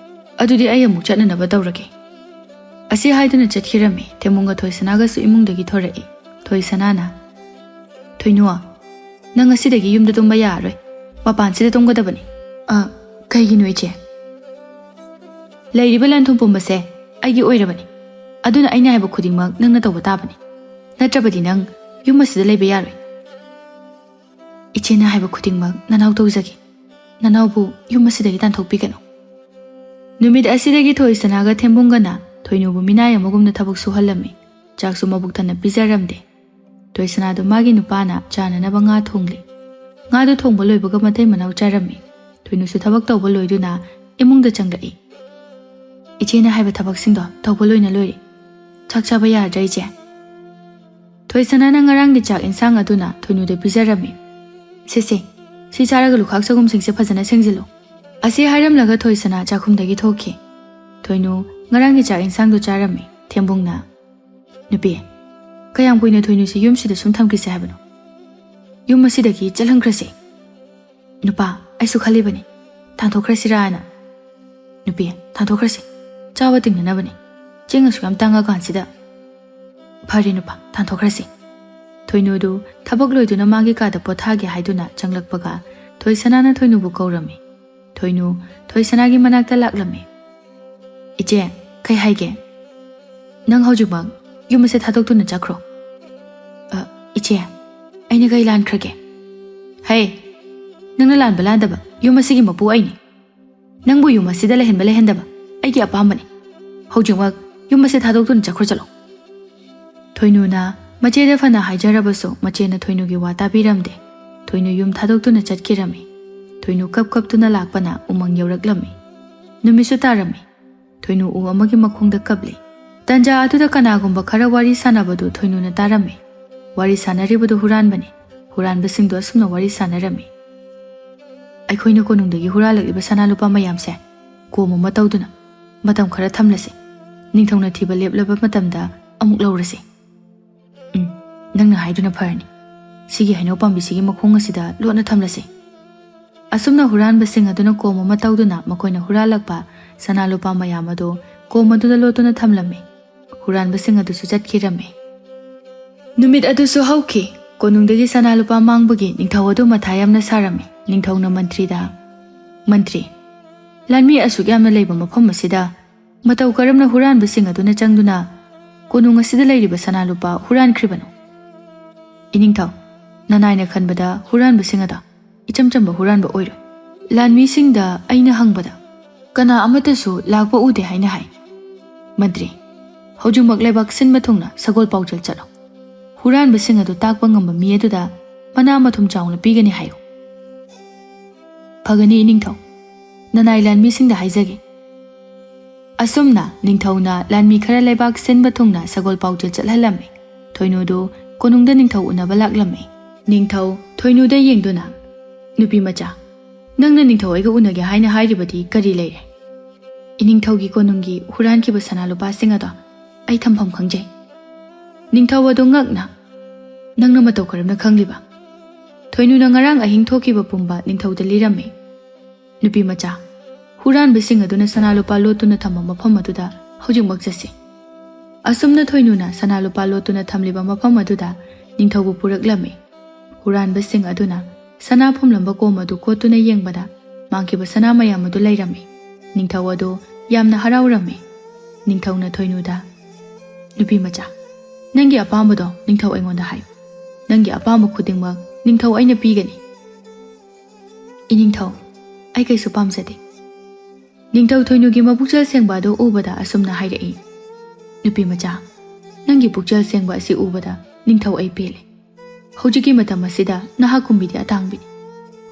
ꯑꯗꯨꯗꯤ ꯑꯩ ꯑꯃꯨꯛ ꯆꯠꯅꯅꯕ ꯇꯧꯔꯒꯦ꯫" ꯑꯁꯤ ꯍꯥꯏꯗꯨꯅ ꯆꯠꯈꯤꯔꯝꯃꯤ꯫ ꯊꯦꯝꯕꯨꯡꯒ ꯊꯣꯏꯁꯅꯥꯒꯁꯨ ꯏꯃꯨꯡꯗꯒꯤ ꯊꯣꯔꯛꯏ꯫ ꯊꯣꯏꯁꯅꯥꯅ, "ꯊꯣꯏꯅꯨ, ꯅꯪ ꯉꯁꯤꯗꯒꯤ ꯌꯨꯝꯗ ꯇꯨꯝꯕ ꯌꯥꯔꯔꯣꯏ꯫ ꯃꯄꯥꯟꯁꯤꯗ ꯇꯨꯝꯒꯗꯕꯅꯤ꯫" "ꯑ, ꯀꯩꯒꯤꯅꯣ ꯏꯆꯦ?" "ꯂꯩꯔꯤꯕ ꯂꯟ ꯊꯨꯝ ꯄꯨꯝꯕꯁꯦ ꯑꯩꯒꯤ ꯑꯣꯏꯔꯕꯅꯤ꯫ ꯑꯗꯨꯅ ꯑꯩꯅ ꯍꯥꯏꯕ ꯈꯨꯗꯤꯡꯃꯛ ꯅꯪꯅ ꯇꯧꯕ ꯇꯥꯕꯅꯤ꯫ ꯅꯠꯇ꯭ꯔꯕꯗꯤ ꯅꯪ ꯌꯨꯝ ꯑꯁꯤꯗ ꯂꯩꯕ ꯌꯥꯔꯣꯏ꯫" "ꯏꯆꯦꯅ ꯍꯥꯏꯕ ꯈꯨꯗꯤꯡꯃꯛ ꯅꯅꯥꯎ ꯇꯧꯖꯒꯦ꯫ ꯅꯅꯥꯎꯕꯨ ꯌꯨꯝ ꯑꯁꯤꯗꯒꯤ ꯇꯥꯟꯊꯣꯛꯄꯤꯒꯅꯨ꯫" ꯅꯨꯃꯤꯠ ꯑꯁꯤꯗꯒꯤ ꯊꯣꯏꯁꯅꯥꯒ ꯊꯦꯝꯕꯨꯡꯒꯅ ꯊꯣꯏꯅꯨꯕꯨ ꯃꯤꯅꯥꯏ ꯑꯃꯒꯨꯝꯅ ꯊꯕꯛ ꯁꯨꯍꯜꯂꯝꯃꯤ꯫ ꯆꯥꯛꯁꯨ ꯃꯕꯨꯛ ꯊꯟꯅ ꯄꯤꯖꯔꯝꯗꯦ꯫ ꯊꯣꯏꯁꯅꯥꯗꯨ ꯃꯥꯒꯤ ꯅꯨꯄꯥꯅ ꯆꯥꯅꯅꯕ ꯉꯥ ꯊꯣꯡꯂꯤ꯫ ꯉꯥꯗꯨ ꯊꯣꯡꯕ ꯂꯣꯏꯕꯒ ꯃꯇꯩ ꯃꯅꯥꯎ ꯆꯥꯔꯝꯃꯤ꯫ ꯊꯣꯏꯅꯨꯁꯨ ꯊꯕꯛ ꯇꯧꯕ ꯂꯣꯏꯗꯨꯅ ꯏꯃꯨꯡꯗ ꯆꯪꯂꯛꯏ꯫ "ꯏꯆꯦꯅ ꯍꯥꯏꯕ ꯊꯕꯛꯁꯤꯡꯗꯣ ꯇꯧꯕ ꯂꯣꯏꯅ ꯂꯣꯏꯔꯦ꯫ ꯆꯥꯛ ꯆꯥꯕ ꯌꯥꯔꯗ꯭ꯔꯥ, ꯏꯆꯦ?" ꯊꯣꯏꯁꯅꯥꯅ ꯉꯔꯥꯡꯒꯤ ꯆꯥꯛ ꯏꯟꯁꯥꯡ ꯑꯗꯨꯅ ꯊꯣꯏꯅꯨꯗ ꯄꯤꯖꯔꯝꯃꯤ꯫ "ꯁꯦ ꯁꯦ, ꯁꯤ ꯆꯥꯔꯒ ꯂꯨꯈꯥꯛ ꯆꯒꯨꯝꯁꯤꯡꯁꯦ ꯐꯖꯅ ꯁꯦꯡꯖꯤꯜꯂꯨ꯫" ꯑꯁꯤ ꯍꯥꯏꯔꯝꯂꯒ ꯊꯣꯏꯁꯅꯥ ꯆꯥꯛꯈꯨꯝꯗꯒꯤ ꯊꯣꯛꯈꯤ꯫ ꯊꯣꯏꯅꯨ ꯉꯔꯥꯡꯒꯤ ꯆꯥꯛ ꯏꯟꯁꯥꯡꯗꯨ ꯆꯥꯔꯝꯃꯤ꯫ ꯊꯦꯝꯕꯨꯡꯅ, "ꯅꯨꯄꯤ, ꯀꯌꯥꯝ ꯀꯨꯏꯅ ꯊꯣꯏꯅꯨꯁꯤ ꯌꯨꯝꯁꯤꯗ ꯁꯨꯝ ꯊꯝꯈꯤꯁꯦ ꯍꯥꯏꯕꯅꯣ? ꯌꯨꯝ ꯑꯁꯤꯗꯒꯤ ꯆꯠꯍꯟꯈ꯭ꯔꯁꯦ꯫" "ꯅꯨꯄꯥ, ꯑꯩꯁꯨ ꯈꯜꯂꯤꯕꯅꯤ, ꯇꯥꯟꯊꯣꯛꯈ꯭ꯔꯁꯤꯔꯥꯅ꯫" "ꯅꯨꯄꯤ, ꯇꯥꯟꯊꯣꯛꯈ꯭ꯔꯁꯤ꯫ ꯆꯥꯕ ꯇꯤꯡꯅꯅꯕꯅꯤ꯫ ꯆꯦꯡ ꯑꯁꯨꯛ ꯌꯥꯝ ꯇꯥꯡꯉꯀꯥꯟꯁꯤꯗ꯫" "ꯐꯔꯦ ꯅꯨꯄꯥ, ꯇꯥꯟꯊꯣꯛꯈ꯭ꯔꯁꯤ꯫" ꯊꯣꯏꯅꯨꯗꯨ ꯊꯕꯛ ꯂꯣꯏꯗꯨꯅ ꯃꯥꯒꯤ ꯀꯥꯗ ꯄꯣꯊꯥꯒꯦ ꯍꯥꯏꯗꯨꯅ ꯆꯪꯂꯛꯄꯒ ꯊꯣꯏꯁꯅꯥꯅ ꯊꯣꯏꯅꯨꯕꯨ ꯀꯧꯔꯝꯃꯤ꯫ ꯊꯣꯏꯅꯨ ꯊꯣꯏꯁꯅꯥꯒꯤ ꯃꯅꯥꯛꯇ ꯂꯥꯛꯂꯝꯃꯤ꯫ "ꯏꯆꯦ, ꯀꯩ ꯍꯥꯏꯒꯦ? ꯅꯪ ꯍꯧꯖꯤꯛꯃꯛ ꯌꯨꯝ ꯑꯁꯦ ꯊꯥꯗꯣꯛꯇꯨꯅ ꯆꯠꯈ꯭ꯔꯣ꯫" "ꯑ, ꯏꯆꯦ, ꯑꯩꯅ ꯀꯩ ꯂꯥꯟꯈ꯭ꯔꯒꯦ?" "ꯍꯦ, ꯅꯪꯅ ꯂꯥꯟꯕ ꯂꯥꯟꯗꯕ, ꯌꯨꯝ ꯑꯁꯤꯒꯤ ꯃꯄꯨ ꯑꯩꯅꯤ꯫ ꯅꯪꯕꯨ ꯌꯨꯝ ꯑꯁꯤꯗ ꯂꯩꯍꯟꯕ ꯂꯩꯍꯟꯗꯕ ꯑꯩꯒꯤ ꯑꯄꯥꯝꯕꯅꯤ꯫ ꯍꯧꯖꯤꯛꯃꯛ ꯌꯨꯝ ꯑꯁꯦ ꯊꯥꯗꯣꯛꯇꯨꯅ ꯆꯠꯈ꯭ꯔꯣ ꯆꯠꯂꯣ꯫" ꯊꯣꯏꯅꯨꯅ ꯃꯆꯦꯗ ꯐꯅ ꯍꯥꯏꯖꯔꯕꯁꯨ ꯃꯆꯦꯅ ꯊꯣꯏꯅꯨꯒꯤ ꯋꯥ ꯇꯥꯕꯤꯔꯝꯗꯦ꯫ ꯊꯣꯏꯅꯨ ꯌꯨꯝ ꯊꯥꯗꯣꯛꯇꯨꯅ ꯆꯠꯈꯤꯔꯝꯃꯤ꯫ ꯊꯣꯏꯅꯨ ꯀꯞ ꯀꯞꯇꯨꯅ ꯂꯥꯛꯄꯅ ꯎꯃꯪ ꯌꯧꯔꯛꯂꯝꯃꯤ꯫ ꯅꯨꯃꯤꯠꯁꯨ ꯇꯥꯔꯝꯃꯤ꯫ ꯊꯣꯏꯅꯨ ꯎ ꯑꯃꯒꯤ ꯃꯈꯣꯡꯗ ꯀꯞꯂꯤ꯫ ꯇꯟꯖꯥ ꯑꯗꯨꯗ ꯀꯅꯥꯒꯨꯝꯕ ꯈꯔ ꯋꯥꯔꯤ ꯁꯥꯟꯅꯕꯗꯨ ꯊꯣꯏꯅꯨꯅ ꯇꯥꯔꯝꯃꯤ꯫ ꯋꯥꯔꯤ ꯁꯥꯟꯅꯔꯤꯕꯗꯨ ꯍꯨꯔꯥꯟꯕꯅꯤ꯫ ꯍꯨꯔꯥꯟꯕꯁꯤꯡꯗꯨ ꯑꯁꯨꯝꯅ ꯋꯥꯔꯤ ꯁꯥꯟꯅꯔꯝꯃꯤ꯫ "ꯑꯩꯈꯣꯏꯅ ꯀꯣꯅꯨꯡꯗꯒꯤ ꯍꯨꯔꯥꯜꯂꯛꯂꯤꯕ ꯁꯅꯥ ꯂꯨꯄꯥ ꯃꯌꯥꯝꯁꯦ ꯀꯣꯝ ꯑꯃ ꯇꯧꯗꯨꯅ ꯃꯇꯝ ꯈꯔ ꯊꯝꯂꯁꯤ꯫ ꯅꯤꯡꯊꯧꯅ ꯊꯤꯕ ꯂꯦꯞꯂꯕ ꯃꯇꯝꯗ ꯑꯃꯨꯛ ꯂꯧꯔꯁꯤ꯫ ꯎꯝ, ꯅꯪꯅ ꯍꯥꯏꯗꯨꯅ ꯐꯔꯅꯤ꯫ ꯁꯤꯒꯤ ꯍꯩꯅꯧ ꯄꯥꯝꯕꯤꯁꯤꯒꯤ ꯃꯈꯣꯡ ꯑꯁꯤꯗ ꯂꯣꯠꯅ ꯊꯝꯂꯁꯤ꯫" ꯑꯁꯨꯝꯅ ꯍꯨꯔꯥꯟꯕꯁꯤꯡ ꯑꯗꯨꯅ ꯀꯣꯝ ꯑꯃ ꯇꯧꯗꯨꯅ ꯃꯈꯣꯏꯅ ꯍꯨꯔꯥꯜꯂꯛꯄ ꯁꯅꯥ ꯂꯨꯄꯥ ꯃꯌꯥꯝ ꯑꯗꯨ ꯀꯣꯝ ꯑꯗꯨꯗ ꯂꯣꯠꯇꯨꯅ ꯊꯝꯂꯝꯃꯤ꯫ ꯍꯨꯔꯥꯟꯕꯁꯤꯡ ꯑꯗꯨꯁꯨ ꯆꯠꯈꯤꯔꯝꯃꯤ꯫ ꯅꯨꯃꯤꯠ ꯑꯗꯨꯁꯨ ꯍꯧꯈꯤ꯫ ꯀꯣꯅꯨꯡꯗꯒꯤ ꯁꯅꯥ ꯂꯨꯄꯥ ꯃꯥꯡꯕꯒꯤ ꯅꯤꯡꯊꯧ ꯑꯗꯨ ꯃꯊꯥ ꯌꯥꯝꯅ ꯁꯥꯔꯝꯃꯤ꯫ ꯅꯤꯡꯊꯧꯅ ꯃꯟꯇ꯭ꯔꯤꯗ, "ꯃꯟꯇ꯭ꯔꯤ, ꯂꯥꯟꯃꯤ ꯑꯁꯨꯛ ꯌꯥꯝꯅ ꯂꯩꯕ ꯃꯐꯝ ꯑꯁꯤꯗ ꯃꯇꯧ ꯀꯔꯝꯅ ꯍꯨꯔꯥꯟꯕꯁꯤꯡ ꯑꯗꯨꯅ ꯆꯪꯗꯨꯅ ꯀꯣꯅꯨꯡ ꯑꯁꯤꯗ ꯂꯩꯔꯤꯕ ꯁꯅꯥ ꯂꯨꯄꯥ ꯍꯨꯔꯥꯟꯈ꯭ꯔꯤꯕꯅꯣ?" "ꯏꯅꯤꯡꯊꯧ, ꯅꯅꯥꯏꯅ ꯈꯟꯕꯗ ꯍꯨꯔꯥꯟꯕꯁꯤꯡ ꯑꯗꯣ ꯏꯆꯝ ꯆꯝꯕ ꯍꯨꯔꯥꯟꯕ ꯑꯣꯏꯔꯣꯏ꯫ ꯂꯥꯟꯃꯤꯁꯤꯡꯗ ꯑꯩꯅ ꯍꯪꯕꯗ ꯀꯅꯥ ꯑꯃꯠꯇꯁꯨ ꯂꯥꯛꯄ ꯎꯗꯦ ꯍꯥꯏꯅ ꯍꯥꯏ꯫ ꯃꯟꯇ꯭ꯔꯤ, ꯍꯧꯖꯤꯛꯃꯛ ꯂꯩꯕꯥꯛ ꯁꯤꯟꯕ ꯊꯨꯡꯅ ꯁꯒꯣꯜ ꯄꯥꯎꯖꯦꯜ ꯆꯠꯂꯣ꯫ ꯍꯨꯔꯥꯟꯕꯁꯤꯡ ꯑꯗꯨ ꯇꯥꯛꯄ ꯉꯝꯕ ꯃꯤ ꯑꯗꯨꯗ ꯃꯅꯥ ꯃꯊꯨꯝ ꯆꯥꯎꯅ ꯄꯤꯒꯅꯤ ꯍꯥꯏꯌꯨ꯫" "ꯐꯒꯅꯤ ꯏꯅꯤꯡꯊꯧ, ꯅꯅꯥꯏ ꯂꯥꯟꯃꯤꯁꯤꯡꯗ ꯍꯥꯏꯖꯒꯦ꯫" ꯑꯁꯨꯝꯅ ꯅꯤꯡꯊꯧꯅ ꯂꯥꯟꯃꯤ ꯈꯔ ꯂꯩꯕꯥꯛ ꯁꯤꯟꯕ ꯊꯨꯡꯅ ꯁꯒꯣꯜ ꯄꯥꯎꯖꯦꯜ ꯆꯠꯍꯜꯂꯝꯃꯤ꯫ ꯊꯣꯏꯅꯨꯗꯨ ꯀꯣꯅꯨꯡꯗ ꯅꯤꯡꯊꯧ ꯎꯅꯕ ꯂꯥꯛꯂꯝꯃꯤ꯫ ꯅꯤꯡꯊꯧ ꯊꯣꯏꯅꯨꯗ ꯌꯦꯡꯗꯨꯅ, "ꯅꯨꯄꯤ ꯃꯆꯥ, ꯅꯪꯅ ꯅꯤꯡꯊꯧ ꯑꯩꯒ ꯎꯅꯒꯦ ꯍꯥꯏꯅ ꯍꯥꯏꯔꯤꯕꯗꯤ ꯀꯔꯤ ꯂꯩꯔꯦ?" "ꯏꯅꯤꯡꯊꯧꯒꯤ ꯀꯣꯅꯨꯡꯒꯤ ꯍꯨꯔꯥꯟꯈꯤꯕ ꯁꯅꯥ ꯂꯨꯄꯥꯁꯤꯡ ꯑꯗꯣ ꯑꯩ ꯊꯝꯐꯝ ꯈꯪꯖꯩ꯫" ꯅꯤꯡꯊꯧ ꯑꯗꯨ ꯉꯛꯅ, "ꯅꯪꯅ ꯃꯇꯧ ꯀꯔꯝꯅ ꯈꯪꯂꯤꯕ?" ꯊꯣꯏꯅꯨꯅ ꯉꯔꯥꯡ ꯑꯍꯤꯡ ꯊꯣꯛꯈꯤꯕ ꯄꯨꯝꯕ ꯅꯤꯡꯊꯧꯗ ꯂꯤꯔꯝꯃꯤ꯫ "ꯅꯨꯄꯤ ꯃꯆꯥ, ꯍꯨꯔꯥꯟꯕꯁꯤꯡ ꯑꯗꯨꯅ ꯁꯅꯥ ꯂꯨꯄꯥ ꯂꯣꯠꯇꯨꯅ ꯊꯝꯕ ꯃꯐꯝ ꯑꯗꯨꯗ ꯍꯧꯖꯤꯛꯃꯛ ꯆꯠꯁꯤ꯫" ꯑꯁꯨꯝꯅ ꯊꯣꯏꯅꯨꯅ ꯁꯅꯥ ꯂꯨꯄꯥ ꯂꯣꯠꯇꯨꯅ ꯊꯝꯂꯤꯕ ꯃꯐꯝ ꯑꯗꯨꯗ ꯅꯤꯡꯊꯧꯕꯨ ꯄꯨꯔꯛꯂꯝꯃꯤ꯫ ꯍꯨꯔꯥꯟꯕꯁꯤꯡ ꯑꯗꯨꯅ ꯁꯅꯥ ꯐꯨꯝꯂꯝꯕ ꯀꯣꯝ ꯑꯗꯨ ꯀꯣꯠꯇꯨꯅ ꯌꯦꯡꯕꯗ ꯃꯥꯡꯈꯤꯕ ꯁꯅꯥ ꯃꯌꯥꯝ ꯑꯗꯨ ꯂꯩꯔꯝꯃꯤ꯫ ꯅꯤꯡꯊꯧ ꯑꯗꯨ ꯌꯥꯝꯅ ꯍꯔꯥꯎꯔꯝꯃꯤ꯫ ꯅꯤꯡꯊꯧꯅ ꯊꯣꯏꯅꯨꯗ, "ꯅꯨꯄꯤ ꯃꯆꯥ, ꯅꯪꯒꯤ ꯑꯄꯥꯝꯕꯗꯣ ꯅꯤꯡꯊꯧ ꯑꯩꯉꯣꯟꯗ ꯍꯥꯏꯌꯨ꯫ ꯅꯪꯒꯤ ꯑꯄꯥꯝꯕ ꯈꯨꯗꯤꯡꯃꯛ ꯅꯤꯡꯊꯧ ꯑꯩꯅ ꯄꯤꯒꯅꯤ꯫" "ꯏꯅꯤꯡꯊꯧ, ꯑꯩ ꯀꯩꯁꯨ ꯄꯥꯝꯖꯗꯦ꯫" ꯅꯤꯡꯊꯧ ꯊꯣꯏꯅꯨꯒꯤ ꯃꯄꯨꯛꯆꯦꯜ ꯁꯦꯡꯕ ꯑꯗꯨ ꯎꯕꯗ ꯑꯁꯨꯝꯅ ꯍꯥꯏꯔꯛꯏ, "ꯅꯨꯄꯤ ꯃꯆꯥ, ꯅꯪꯒꯤ ꯄꯨꯛꯆꯦꯜ ꯁꯦꯡꯕ ꯑꯁꯤ ꯎꯕꯗ ꯅꯤꯡꯊꯧ ꯑꯩ ꯄꯦꯜꯂꯦ꯫ ꯍꯧꯖꯤꯛꯀꯤ ꯃꯇꯝ ꯑꯁꯤꯗ ꯅꯍꯥ ꯀꯨꯝꯕꯤꯗꯤ ꯑꯇꯥꯡꯕꯤꯅꯤ꯫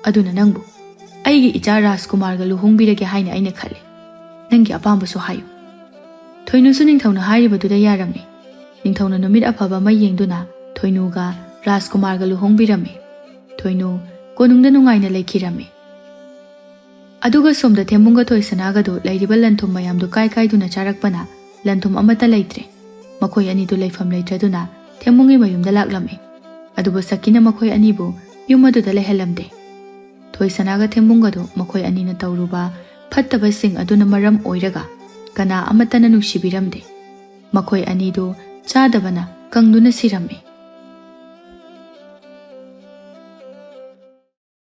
ꯑꯗꯨꯅ ꯅꯪꯕꯨ ꯑꯩꯒꯤ ꯏꯆꯥ ꯔꯥꯖꯀꯨꯃꯥꯔꯒ ꯂꯨꯍꯣꯡꯕꯤꯔꯒꯦ ꯍꯥꯏꯅ ꯑꯩꯅ ꯈꯜꯂꯤ꯫ ꯅꯪꯒꯤ ꯑꯄꯥꯝꯕꯁꯨ ꯍꯥꯏꯌꯨ꯫ ꯊꯣꯏꯅꯨꯁꯨ ꯅꯤꯡꯊꯧꯅ ꯍꯥꯏꯔꯤꯕꯗꯨꯗ ꯌꯥꯔꯝꯃꯤ꯫ ꯅꯤꯡꯊꯧꯅ ꯅꯨꯃꯤꯠ ꯑꯐꯕ ꯑꯃ ꯌꯦꯡꯗꯨꯅ ꯊꯣꯏꯅꯨꯒ ꯔꯥꯖꯀꯨꯃꯥꯔꯒ ꯂꯨꯍꯣꯡꯕꯤꯔꯝꯃꯤ꯫ ꯊꯣꯏꯅꯨ ꯀꯣꯅꯨꯡꯗ ꯅꯨꯡꯉꯥꯏꯅ ꯂꯩꯈꯤꯔꯝꯃꯤ꯫ ꯑꯗꯨꯒ ꯁꯣꯝꯗ ꯊꯦꯝꯕꯨꯡꯒ ꯊꯣꯏꯁꯅꯥꯒꯗꯨ ꯂꯩꯔꯤꯕ ꯂꯟ ꯊꯨꯝ ꯃꯌꯥꯝꯗꯨ ꯀꯥꯏ ꯀꯥꯏꯗꯨꯅ ꯆꯥꯔꯛꯄꯅ ꯂꯟ ꯊꯨꯝ ꯑꯃꯠꯇ ꯂꯩꯇ꯭ꯔꯦ꯫ ꯃꯈꯣꯏ ꯑꯅꯤꯗꯨ ꯂꯩꯐꯝ ꯂꯩꯇ꯭ꯔꯗꯨꯅ ꯊꯦꯝꯕꯨꯡꯒꯤ ꯃꯌꯨꯝꯗ ꯂꯥꯛꯂꯝꯃꯤ꯫ ꯑꯗꯨꯕꯨ ꯁꯛꯀꯤꯅ ꯃꯈꯣꯏ ꯑꯅꯤꯕꯨ ꯌꯨꯝ ꯑꯗꯨꯗ ꯂꯩꯍꯜꯂꯝꯗꯦ꯫ ꯊꯣꯏꯁꯅꯥꯒ ꯊꯦꯝꯕꯨꯡꯒꯗꯨ ꯃꯈꯣꯏ ꯑꯅꯤꯅ ꯇꯧꯔꯨꯕ ꯐꯠꯇꯕꯁꯤꯡ ꯑꯗꯨꯅ ꯃꯔꯝ ꯑꯣꯏꯔꯒ ꯀꯅꯥ ꯑꯃꯠꯇꯅ ꯅꯨꯡꯁꯤꯕꯤꯔꯝꯗꯦ꯫ ꯃꯈꯣꯏ ꯑꯅꯤꯗꯨ ꯆꯥꯗꯕꯅ ꯀꯪꯗꯨꯅ ꯁꯤꯔꯝꯃꯤ꯫